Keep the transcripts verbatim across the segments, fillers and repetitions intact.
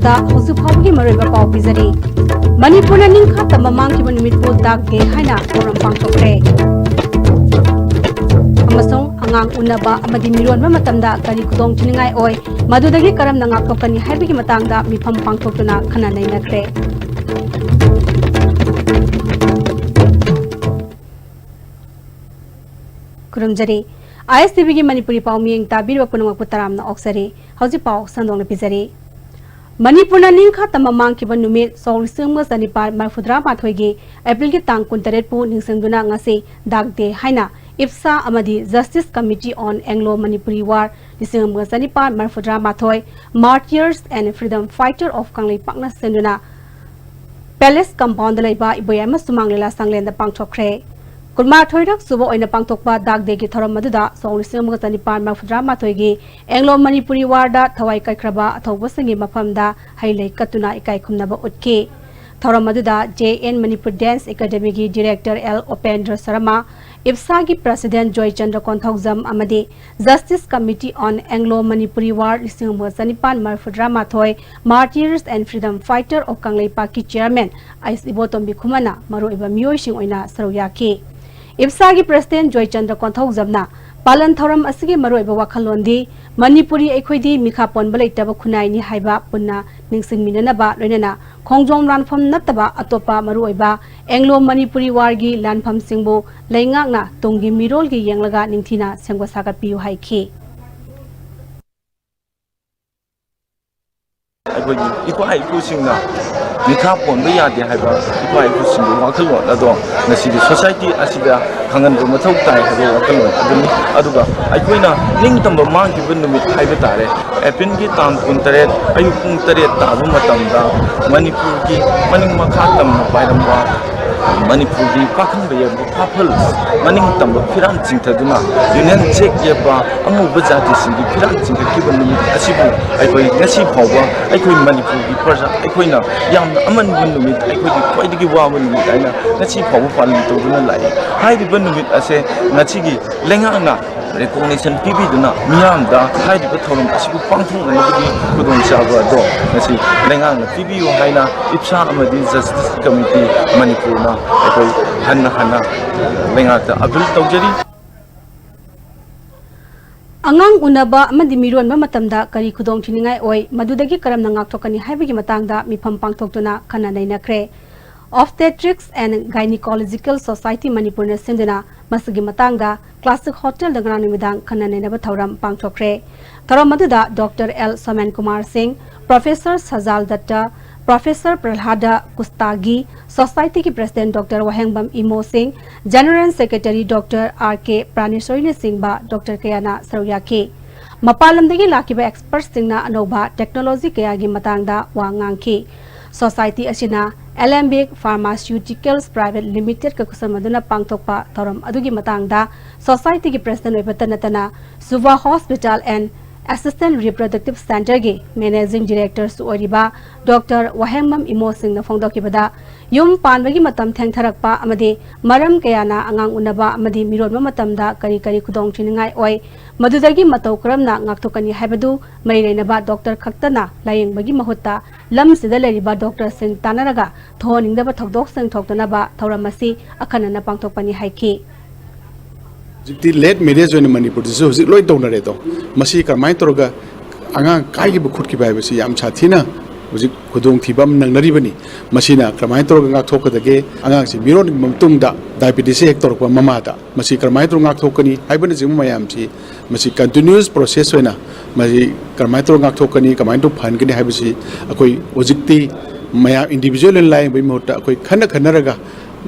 ꯍꯧꯖꯤꯛ ꯐꯥꯎꯕꯒꯤ ꯃꯔꯨꯑꯣꯏꯕ ꯄꯥꯎ ꯄꯤꯖꯔꯤ꯫ ꯃꯅꯤꯄꯨꯔꯅ ꯅꯤꯡꯈꯥ ꯇꯝꯕ ꯃꯥꯡꯈꯤꯕ ꯅꯨꯃꯤꯠꯄꯨ ꯗꯥꯛ ꯗꯦ ꯍꯥꯏꯅ ꯊꯧꯔꯝ ꯄꯥꯡꯊꯣꯛꯈ꯭ꯔꯦ꯫ ꯑꯃꯁꯨꯡ ꯑꯉꯥꯡ ꯎꯅꯕ ꯑꯃꯗꯤ ꯃꯤꯔꯣꯟꯕ ꯃꯇꯝꯗ ꯀꯔꯤ ꯈꯨꯗꯣꯡꯊꯤꯅꯤꯡꯉꯥꯏ ꯑꯣꯏ, ꯃꯗꯨꯗꯒꯤ ꯀꯔꯝꯅ ꯉꯥꯛꯊꯣꯛꯀꯅꯤ ꯍꯥꯏꯕꯒꯤ ꯃꯇꯥꯡꯗ ꯃꯤꯐꯝ ꯄꯥꯡꯊꯣꯛꯇꯨꯅ ꯈꯟꯅ ꯅꯩꯅꯈ꯭ꯔꯦ꯫ ꯈꯨꯔꯨꯝꯖꯔꯤ꯫ ꯑꯥꯏ ꯑꯦꯁ ꯇꯤ ꯚꯤꯒꯤ ꯃꯅꯤꯄꯨꯔꯤ ꯄꯥꯎ ꯃꯤꯠꯌꯦꯡ ꯇꯥꯕꯤꯔꯤꯕ ꯄꯨꯝꯅꯃꯛꯄꯨ ꯇꯔꯥꯝꯅ ꯑꯣꯛꯆꯔꯤ꯫ ꯍꯧꯖꯤꯛ ꯄꯥꯎ ꯁꯟꯗꯣꯛꯅ ꯄꯤꯖꯔꯤ꯫ ꯃꯅꯤꯄꯨꯔꯅ ꯅꯤꯡꯈꯥ ꯇꯝꯕ ꯃꯥꯡꯈꯤꯕ ꯅꯨꯃꯤꯠ ꯁꯣꯛ ꯂꯤꯁꯤꯡ ꯑꯃꯒ ꯆꯅꯤꯄꯥꯟ ꯃꯔꯤꯐꯨꯇꯔꯥ ꯃꯥꯊꯣꯏꯒꯤ ꯑꯦꯄ꯭ꯔꯤꯜꯒꯤ ꯇꯥꯡ ꯀꯨꯟꯇꯔꯦꯠꯄꯨ ꯅꯤꯡꯁꯤꯡꯗꯨꯅ ꯉꯁꯤ ꯗꯥꯛ ꯗꯦ ꯍꯥꯏꯅ ꯏꯞꯁꯥ ꯑꯃꯗꯤ Justice Committee on Anglo Manipuri War ꯂꯤꯁꯤꯡ ꯑꯃꯒ ꯆꯅꯤꯄꯥꯟ ꯃꯔꯤꯐꯨꯇꯔꯥ ꯃꯥꯊꯣꯏ, Martyrs and Freedom Fighter of ꯀꯪꯂꯩꯄꯥꯛꯅ ꯁꯤꯟꯗꯨꯅ ꯄꯦꯂꯦꯁ ꯀꯝꯄꯥꯎꯟꯗ ꯂꯩꯕ ꯏꯕꯣꯌꯥꯏꯃ ꯁꯨꯃꯥꯡ ꯂꯤꯂꯥ ꯁꯪꯂꯦꯟꯗ ꯄꯥꯡꯊꯣꯛꯈ꯭ꯔꯦ꯫ ꯀꯨꯟꯃꯥꯊꯣꯏꯔꯛ ꯁꯨꯕ ꯑꯣꯏꯅ ꯄꯥꯡꯊꯣꯛꯄ ꯗꯥꯛ ꯗꯦꯒꯤ ꯊꯧꯔꯝ ꯑꯗꯨꯗ ꯁꯣꯛ ꯂꯤꯁꯤꯡ ꯑꯃꯒ ꯆꯅꯤꯄꯥꯟ ꯃꯔꯤꯐꯨꯇꯔꯥ ꯃꯥꯊꯣꯏꯒꯤ ꯑꯦꯡꯂꯣ ꯃꯅꯤꯄꯨꯔꯤ ꯋꯥꯔꯗ ꯊꯋꯥꯏ ꯀꯠꯈ꯭ꯔꯕ ꯑꯊꯧꯕꯁꯤꯡꯒꯤ ꯃꯐꯝꯗ ꯍꯩ ꯂꯩ ꯀꯠꯇꯨꯅ ꯏꯀꯥꯏ ꯈꯨꯝꯅꯕ ꯎꯠꯈꯤ꯫ ꯊꯧꯔꯝ ꯑꯗꯨꯗ ꯖꯦ ꯑꯦꯟ ꯃꯅꯤꯄꯨꯔ ꯗꯦꯟꯁ ꯑꯦꯀꯥꯗꯃꯤꯒꯤ ꯗꯤꯔꯦꯛꯇꯔ ꯑꯦꯜ ꯎꯄꯦꯟꯗ꯭ꯔ ꯁꯔꯃ, ꯏꯞꯁꯥꯒꯤ ꯄ꯭ꯔꯁꯤꯗꯦꯟ ꯖꯣꯏꯆꯟꯗ꯭ꯔ ꯀꯣꯟꯊꯧꯖꯝ ꯑꯃꯗꯤ Justice Committee on Anglo Manipuri War ꯂꯤꯁꯤꯡ ꯑꯃꯒ ꯆꯅꯤꯄꯥꯟ ꯃꯔꯤꯐꯨꯇꯔꯥ ꯃꯥꯊꯣꯏ, Martyrs and Freedom Fighter of ꯀꯪꯂꯩꯄꯥꯛꯀꯤ ꯆꯤꯌꯔꯃꯦꯟ ꯑꯩꯁ ꯏꯕꯣꯇꯣꯝꯕꯤ ꯈꯨꯃꯟꯅ ꯃꯔꯨꯑꯣꯏꯕ ꯃꯤꯑꯣꯏꯁꯤꯡ ꯑꯣꯏꯅ ꯁꯔꯨꯛ ꯌꯥꯈꯤ꯫ ꯏꯞꯁꯥꯒꯤ ꯄ꯭ꯔꯁꯤꯗꯦꯟ ꯖꯣꯏꯆꯟꯗ꯭ꯔ ꯀꯣꯟꯊꯧꯖꯝꯅ ꯄꯥꯂꯟ ꯊꯧꯔꯝ ꯑꯁꯤꯒꯤ ꯃꯔꯨꯑꯣꯏꯕ ꯋꯥꯈꯜꯂꯣꯟꯗꯤ ꯃꯅꯤꯄꯨꯔꯤ ꯑꯩꯈꯣꯏꯗꯤ ꯃꯤꯈꯥ ꯄꯣꯟꯕ ꯂꯩꯇꯕ ꯈꯨꯟꯅꯥꯏꯅꯤ ꯍꯥꯏꯕ ꯄꯨꯟꯅ ꯅꯤꯡꯁꯤꯡꯃꯤꯟꯅꯅꯕ ꯂꯣꯏꯅꯅ ꯈꯣꯡꯖꯣꯝ ꯂꯥꯟꯐꯝ ꯅꯠꯇꯕ ꯑꯇꯣꯞꯄ ꯃꯔꯨꯑꯣꯏꯕ ꯑꯦꯡꯂꯣ ꯃꯅꯤꯄꯨꯔꯤ ꯋꯥꯔꯒꯤ ꯂꯥꯟꯐꯝꯁꯤꯡꯕꯨ ꯂꯩꯉꯥꯛꯅ ꯇꯨꯡꯒꯤ ꯃꯤꯔꯣꯜꯒꯤ ꯌꯦꯡꯂꯒ ꯅꯤꯡꯊꯤꯅ ꯁꯦꯝꯒꯠ ꯁꯥꯒꯠꯄꯤꯌꯨ ꯍꯥꯏꯈꯤ꯫ ꯑꯩꯈꯣꯏꯒꯤ ꯏꯄꯥ ꯏꯄꯨꯁꯤꯡꯅ ꯃꯤꯈꯥ ꯄꯣꯟꯕ ꯌꯥꯗꯦ ꯍꯥꯏꯕ ꯏꯄꯥ ꯏꯄꯨꯁꯤꯡꯒꯤ ꯋꯥꯈꯜꯂꯣꯟ ꯑꯗꯣ ꯉꯁꯤꯒꯤ ꯁꯣꯁꯥꯏꯇꯤ ꯑꯁꯤꯗ ꯈꯪꯍꯟꯕ ꯃꯊꯧ ꯇꯥꯏ ꯍꯥꯏꯕ ꯋꯥꯈꯜꯂꯣꯟ ꯑꯗꯨꯅꯤ꯫ ꯑꯗꯨꯒ ꯑꯩꯈꯣꯏꯅ ꯅꯤꯡꯇꯝꯕ ꯃꯥꯡꯈꯤꯕ ꯅꯨꯃꯤꯠ ꯍꯥꯏꯕ ꯇꯥꯔꯦ, ꯑꯦꯄ꯭ꯔꯤꯜꯒꯤ ꯇꯥꯡ ꯀꯨꯟꯇꯔꯦꯠ ꯑꯌꯨꯛ ꯄꯨꯡ ꯇꯔꯦꯠ ꯇꯥꯕ ꯃꯇꯝꯗ ꯃꯅꯤꯄꯨꯔꯒꯤ ꯃꯅꯤꯡ ꯃꯈꯥ ꯇꯝꯅ ꯄꯥꯏꯔꯝꯕ ꯃꯅꯤꯄꯨꯔꯒꯤ ꯄꯥꯈꯪꯕ ꯌꯥꯏꯐ ꯄꯥꯐꯜ ꯃꯅꯤꯡ ꯇꯝꯕ ꯐꯤꯔꯥꯜ ꯆꯤꯡꯊꯗꯨꯅ Union Jack ꯌꯦꯛꯄ ꯑꯉꯧꯕ ꯖꯥꯇꯤꯁꯤꯡꯒꯤ ꯐꯤꯔꯥꯜ ꯆꯤꯡꯈꯠꯈꯤꯕ ꯅꯨꯃꯤꯠ ꯑꯁꯤꯕꯨ ꯑꯩꯈꯣꯏ ꯉꯁꯤ ꯐꯥꯎꯕ ꯑꯩꯈꯣꯏ ꯃꯅꯤꯄꯨꯔꯒꯤ ꯄ꯭ꯔꯖꯥ ꯑꯩꯈꯣꯏꯅ ꯌꯥꯝꯅ ꯑꯃꯟꯕ ꯅꯨꯃꯤꯠ, ꯑꯩꯈꯣꯏꯒꯤ ꯈ꯭ꯋꯥꯏꯗꯒꯤ ꯋꯥꯕ ꯅꯨꯃꯤꯠ ꯍꯥꯏꯅ ꯉꯁꯤ ꯐꯥꯎꯕ ꯄꯥꯂꯟ ꯇꯧꯗꯨꯅ ꯂꯥꯛꯏ꯫ ꯍꯥꯏꯔꯤꯕ ꯅꯨꯃꯤꯠ ꯑꯁꯦ ꯉꯁꯤꯒꯤ ꯂꯩꯉꯥꯛꯅ ꯔꯤꯀꯣꯛꯅꯤꯁꯟ ꯄꯤꯕꯤꯗꯨꯅ ꯃꯤꯌꯥꯝꯗ ꯍꯥꯏꯔꯤꯕ ꯊꯧꯔꯝ ꯑꯁꯤꯕꯨ ꯄꯥꯡꯊꯣꯛꯅꯅꯕꯒꯤ ꯈꯨꯗꯣꯡꯆꯥꯕ ꯑꯗꯣ ꯉꯁꯤ ꯂꯩꯉꯥꯛꯅ ꯄꯤꯕꯤꯌꯨ ꯍꯥꯏꯅ ꯏꯞꯁꯥ ꯑꯃꯗꯤ ꯖꯁꯇꯤꯁ ꯀꯃꯤꯇꯤ ꯃꯅꯤꯄꯨꯔꯅ ꯑꯩꯈꯣꯏ ꯍꯟꯅ ꯍꯟꯅ ꯂꯩꯉꯥꯛꯇ ꯑꯄꯤꯜ ꯇꯧꯖꯔꯤ꯫ ꯑꯉꯥꯡ ꯎꯅꯕ ꯑꯃꯗꯤ ꯃꯤꯔꯣꯟꯕ ꯃꯇꯝꯗ ꯀꯔꯤ ꯈꯨꯗꯣꯡꯊꯤꯅꯤꯡꯉꯥꯏ ꯑꯣꯏ, ꯃꯗꯨꯗꯒꯤ ꯀꯔꯝꯅ ꯉꯥꯛꯊꯣꯛꯀꯅꯤ ꯍꯥꯏꯕꯒꯤ ꯃꯇꯥꯡꯗ ꯃꯤꯐꯝ ꯄꯥꯡꯊꯣꯛꯇꯨꯅ ꯈꯟꯅ ꯅꯩꯅꯈ꯭ꯔꯦ꯫ Obstetrics and Gynecological Society ꯃꯅꯤꯄꯨꯔꯅ ꯁꯤꯟꯗꯨꯅ ꯃꯁꯤꯒꯤ ꯃꯇꯥꯡꯗ Classic Hotel ꯗ ꯉꯔꯥꯡ ꯅꯨꯃꯤꯗꯥꯡ ꯈꯟꯅ ꯅꯩꯅꯕ ꯊꯧꯔꯝ ꯄꯥꯡꯊꯣꯛꯈ꯭ꯔꯦ꯫ ꯊꯧꯔꯝ ꯑꯗꯨꯗ ꯗꯣꯛꯇꯔ ꯑꯦꯜ ꯁꯣꯃꯦꯟ ꯀꯨꯃꯥꯔ ꯁꯤꯡ, ꯄ꯭ꯔꯣꯐꯦꯁꯔ ꯁꯖꯥꯜ ꯗꯠꯇ, ꯄ꯭ꯔꯣꯐꯦꯁꯔ ꯄ꯭ꯔꯍ꯭ꯂꯥꯗ ꯀꯨꯁꯇꯥꯒꯤ, ꯁꯣꯁꯥꯏꯇꯤꯒꯤ ꯄ꯭ꯔꯦꯁꯤꯗꯦꯟꯠ ꯗꯣꯛꯇꯔ ꯋꯥꯍꯦꯡꯕꯝ ꯏꯃꯣ ꯁꯤꯡ, ꯖꯦꯅꯔꯦꯜ ꯁꯦꯀ꯭ꯔꯦꯇꯔꯤ ꯗꯣꯛꯇꯔ ꯑꯥꯔ ꯀꯦ ꯄ꯭ꯔꯥꯅꯦꯁꯣꯔꯤꯅꯆꯤꯡꯕ ꯗꯣꯛꯇꯔ ꯀꯌꯥꯅ ꯁꯔꯨꯛ ꯌꯥꯈꯤ꯫ ꯃꯄꯥꯟ ꯂꯝꯗꯒꯤ ꯂꯥꯛꯈꯤꯕ ꯑꯦꯛꯁꯄꯔꯠꯁꯤꯡꯅ ꯑꯅꯧꯕ ꯇꯦꯛꯅꯣꯂꯣꯖꯤ ꯀꯌꯥꯒꯤ ꯃꯇꯥꯡꯗ ꯋꯥ ꯉꯥꯡꯈꯤ꯫ ꯁꯣꯁꯥꯏꯇꯤ ꯑꯁꯤꯅ ꯑꯦꯂꯦꯝꯕꯤꯛ ꯐꯥꯔꯃꯥꯁꯤꯌꯨꯇꯤꯀꯦꯜꯁ ꯄ꯭ꯔꯥꯏꯚꯦꯠ ꯂꯤꯃꯤꯇꯦꯗꯀ ꯈꯨꯠꯁꯝꯅꯗꯨꯅ ꯄꯥꯡꯊꯣꯛꯄ ꯊꯧꯔꯝ ꯑꯗꯨꯒꯤ ꯃꯇꯥꯡꯗ ꯁꯣꯁꯥꯏꯇꯤꯒꯤ ꯄ꯭ꯔꯦꯁꯤꯗꯦꯟꯠ ꯑꯣꯏꯕꯇ ꯅꯠꯇꯅ ꯁꯨꯚꯥ ꯍꯣꯁꯄꯤꯇꯥꯜ ꯑꯦꯟ ꯑꯦꯁꯤꯁꯇꯦꯟꯠ ꯔꯤꯄ꯭ꯔꯗꯛꯇꯤꯚ ꯁꯦꯟꯇꯔꯒꯤ ꯃꯦꯅꯦꯖꯤꯡ ꯗꯤꯔꯦꯛꯇꯔꯁꯨ ꯑꯣꯏꯔꯤꯕ ꯗꯣꯛꯇꯔ ꯋꯥꯍꯦꯡꯕꯝ ꯏꯃꯣ ꯁꯤꯡꯅ ꯐꯣꯡꯗꯣꯛꯈꯤꯕꯗ, ꯌꯨꯝ ꯄꯥꯟꯕꯒꯤ ꯃꯇꯝ ꯊꯦꯡꯊꯔꯛꯄ ꯑꯃꯗꯤ ꯃꯔꯝ ꯀꯌꯥꯅ ꯑꯉꯥꯡ ꯎꯅꯕ ꯑꯃꯗꯤ ꯃꯤꯔꯣꯟꯕ ꯃꯇꯝꯗ ꯀꯔꯤ ꯀꯔꯤ ꯈꯨꯗꯣꯡꯊꯤꯅꯤꯡꯉꯥꯏ ꯑꯣꯏ, ꯃꯗꯨꯗꯒꯤ ꯃꯇꯧ ꯀꯔꯝꯅ ꯉꯥꯛꯊꯣꯛꯀꯅꯤ ꯍꯥꯏꯕꯗꯨ ꯃꯔꯤ ꯂꯩꯅꯕ ꯗꯣꯛꯇꯔ ꯈꯛꯇꯅ ꯂꯥꯌꯦꯡꯕꯒꯤ ꯃꯍꯨꯠꯇ ꯂꯝꯁꯤꯗ ꯂꯩꯔꯤꯕ ꯗꯣꯛꯇꯔꯁꯤꯡ ꯇꯥꯟꯅꯔꯒ ꯊꯣꯛꯍꯟꯅꯤꯡꯗꯕ ꯊꯧꯗꯣꯛꯁꯤꯡ ꯊꯣꯛꯇꯅꯕ ꯊꯧꯔꯝ ꯑꯁꯤ ꯑꯈꯟꯅꯅ ꯄꯥꯡꯊꯣꯛꯄꯅꯤ ꯍꯥꯏꯈꯤ꯫ ꯍꯧꯖꯤꯛꯇꯤ ꯂꯦꯠ ꯃꯦꯔꯦꯖ ꯑꯣꯏꯅ ꯃꯅꯤꯄꯨꯔꯗꯁꯨ ꯍꯧꯖꯤꯛ ꯂꯣꯏ ꯇꯧꯅꯔꯦ꯫ ꯑꯗꯣ ꯃꯁꯤ ꯀꯔꯝꯍꯥꯏꯅ ꯇꯧꯔꯒ ꯑꯉꯥꯡ ꯀꯥꯏꯈꯤꯕ ꯈꯣꯠꯈꯤꯕ ꯍꯥꯏꯕꯁꯤ ꯌꯥꯝ ꯁꯥꯊꯤꯅ ꯍꯧꯖꯤꯛ ꯈꯨꯗꯣꯡꯊꯤꯕ ꯑꯃ ꯅꯪꯅꯔꯤꯕꯅꯤ꯫ ꯃꯁꯤꯅ ꯀꯔꯝꯍꯥꯏꯅ ꯇꯧꯔꯒ ꯉꯥꯛꯊꯣꯛꯀꯗꯒꯦ? ꯑꯉꯥꯡꯁꯤ ꯃꯤꯔꯣꯟꯕ ꯃꯇꯨꯡꯗ ꯗꯥꯏꯕꯦꯇꯤꯁꯁꯦ ꯍꯦꯛ ꯇꯧꯔꯛꯄ ꯃꯃꯥꯗ ꯃꯁꯤ ꯀꯔꯝꯍꯥꯏꯅ ꯇꯧꯔꯒ ꯉꯥꯛꯊꯣꯛꯀꯅꯤ ꯍꯥꯏꯕꯅꯆꯤꯡꯕ ꯃꯌꯥꯝꯁꯤ, ꯃꯁꯤ ꯀꯟꯇꯤꯅ꯭ꯌꯨꯁ ꯄ꯭ꯔꯣꯁꯦꯁ ꯑꯣꯏꯅ ꯃꯁꯤ ꯀꯔꯝꯍꯥꯏꯅ ꯇꯧꯔꯒ ꯉꯥꯛꯊꯣꯛꯀꯅꯤ, ꯀꯃꯥꯏꯅ ꯇꯧꯔꯒ ꯐꯍꯟꯒꯅꯤ ꯍꯥꯏꯕꯁꯤ ꯑꯩꯈꯣꯏ ꯍꯧꯖꯤꯛꯇꯤ ꯃꯌꯥꯝ ꯏꯟꯗꯤꯕꯤꯖꯨꯋꯦꯜ ꯑꯣꯏꯅ ꯂꯥꯌꯦꯡꯕꯒꯤ ꯃꯍꯨꯠꯇ ꯑꯩꯈꯣꯏ ꯈꯟꯅ ꯈꯟꯅꯔꯒ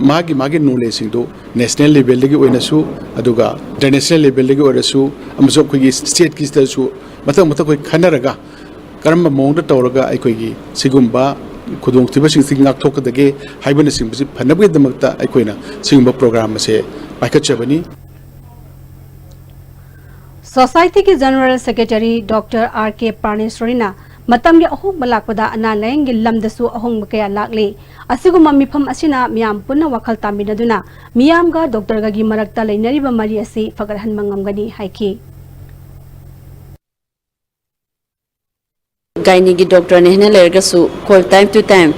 ꯃꯥꯒꯤ ꯃꯥꯒꯤ ꯅꯣꯂꯦꯖꯁꯤꯡꯗꯨ ꯅꯦꯁꯅꯦꯜ ꯂꯦꯚꯦꯜꯗꯒꯤ ꯑꯣꯏꯅꯁꯨ ꯑꯗꯨꯒ ꯏꯟꯇꯔꯅꯦꯁꯅꯦꯜ ꯂꯦꯚꯦꯜꯗꯒꯤ ꯑꯣꯏꯔꯁꯨ ꯑꯃꯁꯨꯡ ꯑꯩꯈꯣꯏꯒꯤ ꯁ꯭ꯇꯦꯠꯀꯤꯁꯤꯗꯁꯨ ꯃꯊꯪ ꯃꯊꯪ ꯑꯩꯈꯣꯏ ꯈꯟꯅꯔꯒ ꯀꯔꯝꯕ ꯃꯑꯣꯡꯗ ꯇꯧꯔꯒ ꯑꯩꯈꯣꯏꯒꯤ ꯁꯤꯒꯨꯝꯕ ꯈꯨꯗꯣꯡꯊꯤꯕꯁꯤꯡꯁꯤ ꯉꯥꯛꯊꯣꯛꯀꯗꯒꯦ ꯍꯥꯏꯕꯅꯆꯤꯡꯕꯁꯤ ꯐꯅꯕꯒꯤꯗꯃꯛꯇ ꯑꯩꯈꯣꯏꯅ ꯁꯤꯒꯨꯝꯕ ꯄ꯭ꯔꯣꯒ꯭ꯔꯥꯝ ꯑꯁꯦ ꯄꯥꯏꯈꯠꯆꯕꯅꯤ꯫ ꯁꯣꯁꯥꯏꯇꯤꯒꯤ ꯖꯦꯅꯔꯦꯜ ꯁꯦꯀ꯭ꯔꯦꯇꯔꯤ ꯗꯣꯛꯇꯔ ꯑꯥꯔ ꯀꯦ ꯄ꯭ꯔꯥꯅꯦꯁꯣꯔꯤꯅ ꯃꯇꯝꯒꯤ ꯑꯍꯣꯡꯕ ꯂꯥꯛꯄꯗ ꯑꯅꯥ ꯂꯥꯌꯦꯡꯒꯤ ꯂꯝꯗꯁꯨ ꯑꯍꯣꯡꯕ ꯀꯌꯥ ꯂꯥꯛꯂꯤ꯫ ꯑꯁꯤꯒꯨꯝꯕ ꯃꯤꯐꯝ ꯑꯁꯤꯅ ꯃꯤꯌꯥꯝ ꯄꯨꯟꯅ ꯋꯥꯈꯜ ꯇꯥꯃꯤꯟꯅꯗꯨꯅ ꯃꯤꯌꯥꯝꯒ ꯗꯣꯛꯇꯔꯒꯒꯤ ꯃꯔꯛꯇ ꯂꯩꯅꯔꯤꯕ ꯃꯔꯤ ꯑꯁꯤ ꯐꯒꯠꯍꯟꯕ ꯉꯝꯒꯅꯤ ꯍꯥꯏꯈꯤ꯫ ꯒꯥꯏꯅꯤꯒꯤ ꯗꯣꯛꯇꯔꯅ ꯍꯦꯟꯅ ꯂꯩꯔꯒꯁꯨ ꯑꯩꯈꯣꯏ time to time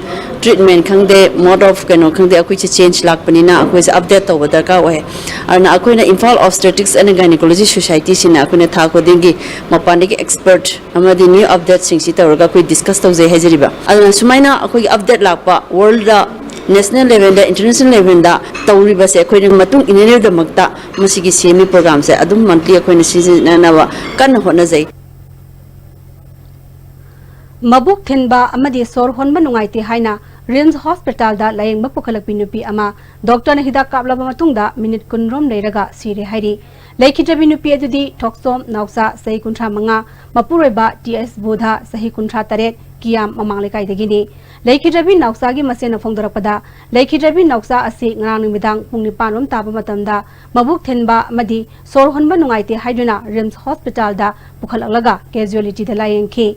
treatment ꯈꯪꯗꯦ, mode of ꯀꯩꯅꯣ ꯈꯪꯗꯦ, ꯑꯩꯈꯣꯏꯁꯦ change ꯂꯥꯛꯄꯅꯤꯅ ꯑꯩꯈꯣꯏꯁꯦ update ꯇꯧꯕ ꯗꯔꯀꯥꯔ ꯑꯣꯏ꯫ ꯑꯗꯨꯅ ꯑꯩꯈꯣꯏꯅ Imphal Obstetrics and Gynecology Society ꯁꯤꯅ ꯑꯩꯈꯣꯏꯅ ꯊꯥ ꯈꯨꯗꯤꯡꯒꯤ ꯃꯄꯥꯟꯗꯒꯤ expert ꯑꯃꯗꯤ new update ꯁꯤꯡꯁꯤ ꯇꯧꯔꯒ ꯑꯩꯈꯣꯏ discuss ꯇꯧꯖꯩ ꯍꯥꯏꯖꯔꯤꯕ꯫ ꯑꯗꯨꯅ ꯁꯨꯃꯥꯏꯅ ꯑꯩꯈꯣꯏꯒꯤ update ꯂꯥꯛꯄ world ꯗ, national level ꯗ, international level ꯗ ꯇꯧꯔꯤꯕꯁꯦ ꯑꯩꯈꯣꯏꯅ ꯃꯇꯨꯡ ꯏꯟꯅꯅꯕꯒꯤꯗꯃꯛꯇ ꯃꯁꯤꯒꯤ ꯁꯦꯝꯃꯤ program ꯁꯦ ꯑꯗꯨꯝ monthly ꯑꯩꯈꯣꯏꯅ ꯁꯤꯖꯤꯟꯅꯅꯕ ꯀꯟꯅ ꯍꯣꯠꯅꯖꯩ꯫ ꯃꯕꯨꯛ ꯊꯤꯟꯕ ꯑꯃꯗꯤ ꯁꯣꯔ ꯍꯣꯟꯕ ꯅꯨꯡꯉꯥꯏꯇꯦ ꯍꯥꯏꯅ ꯔꯤꯝꯁ ꯍꯣꯁꯄꯤꯇꯥꯜꯗ ꯂꯥꯌꯦꯡꯕ ꯄꯨꯈꯠꯂꯛꯄꯤ ꯅꯨꯄꯤ ꯑꯃ ꯗꯣꯛꯇꯔꯅ ꯍꯤꯗꯥꯛ ꯀꯥꯞꯂꯕ ꯃꯇꯨꯡꯗ ꯃꯤꯅꯤꯠ ꯀꯨꯟꯔꯣꯝ ꯂꯩꯔꯒ ꯁꯤꯔꯦ ꯍꯥꯏꯔꯤ꯫ ꯂꯩꯈꯤꯗ꯭ꯔꯕꯤ ꯅꯨꯄꯤ ꯑꯗꯨꯗꯤ ꯊꯣꯛꯆꯣꯝ ꯅꯥꯎꯆꯥ, ꯆꯍꯤ ꯀꯨꯟꯊ꯭ꯔꯥ ꯃꯉꯥ, ꯃꯄꯨꯔꯣꯏꯕ ꯇꯤ ꯑꯦꯁ ꯕꯨꯙ, ꯆꯍꯤ ꯀꯨꯟꯊ꯭ꯔꯥ ꯇꯔꯦꯠ, ꯀꯤꯌꯥꯝ ꯃꯃꯥꯡ ꯂꯩꯀꯥꯏꯗꯒꯤꯅꯤ꯫ ꯂꯩꯈꯤꯗ꯭ꯔꯕꯤ ꯅꯥꯎꯆꯥꯒꯤ ꯃꯁꯦꯟꯅ ꯐꯣꯡꯗꯣꯔꯛꯄꯗ, ꯂꯩꯈꯤꯗ꯭ꯔꯕꯤ ꯅꯥꯎꯆꯥ ꯑꯁꯤ ꯉꯔꯥꯡ ꯅꯨꯃꯤꯗꯥꯡ ꯄꯨꯡ ꯅꯤꯄꯥꯟ ꯔꯣꯝ ꯇꯥꯕ ꯃꯇꯝꯗ ꯃꯕꯨꯛ ꯊꯤꯟꯕ ꯑꯃꯗꯤ ꯁꯣꯔ ꯍꯣꯟꯕ ꯅꯨꯡꯉꯥꯏꯇꯦ ꯍꯥꯏꯗꯨꯅ ꯔꯤꯝꯁ ꯍꯣꯁꯄꯤꯇꯥꯜꯗ ꯄꯨꯈꯠꯂꯛꯂꯒ casualty ꯗ ꯂꯥꯌꯦꯡꯈꯤ꯫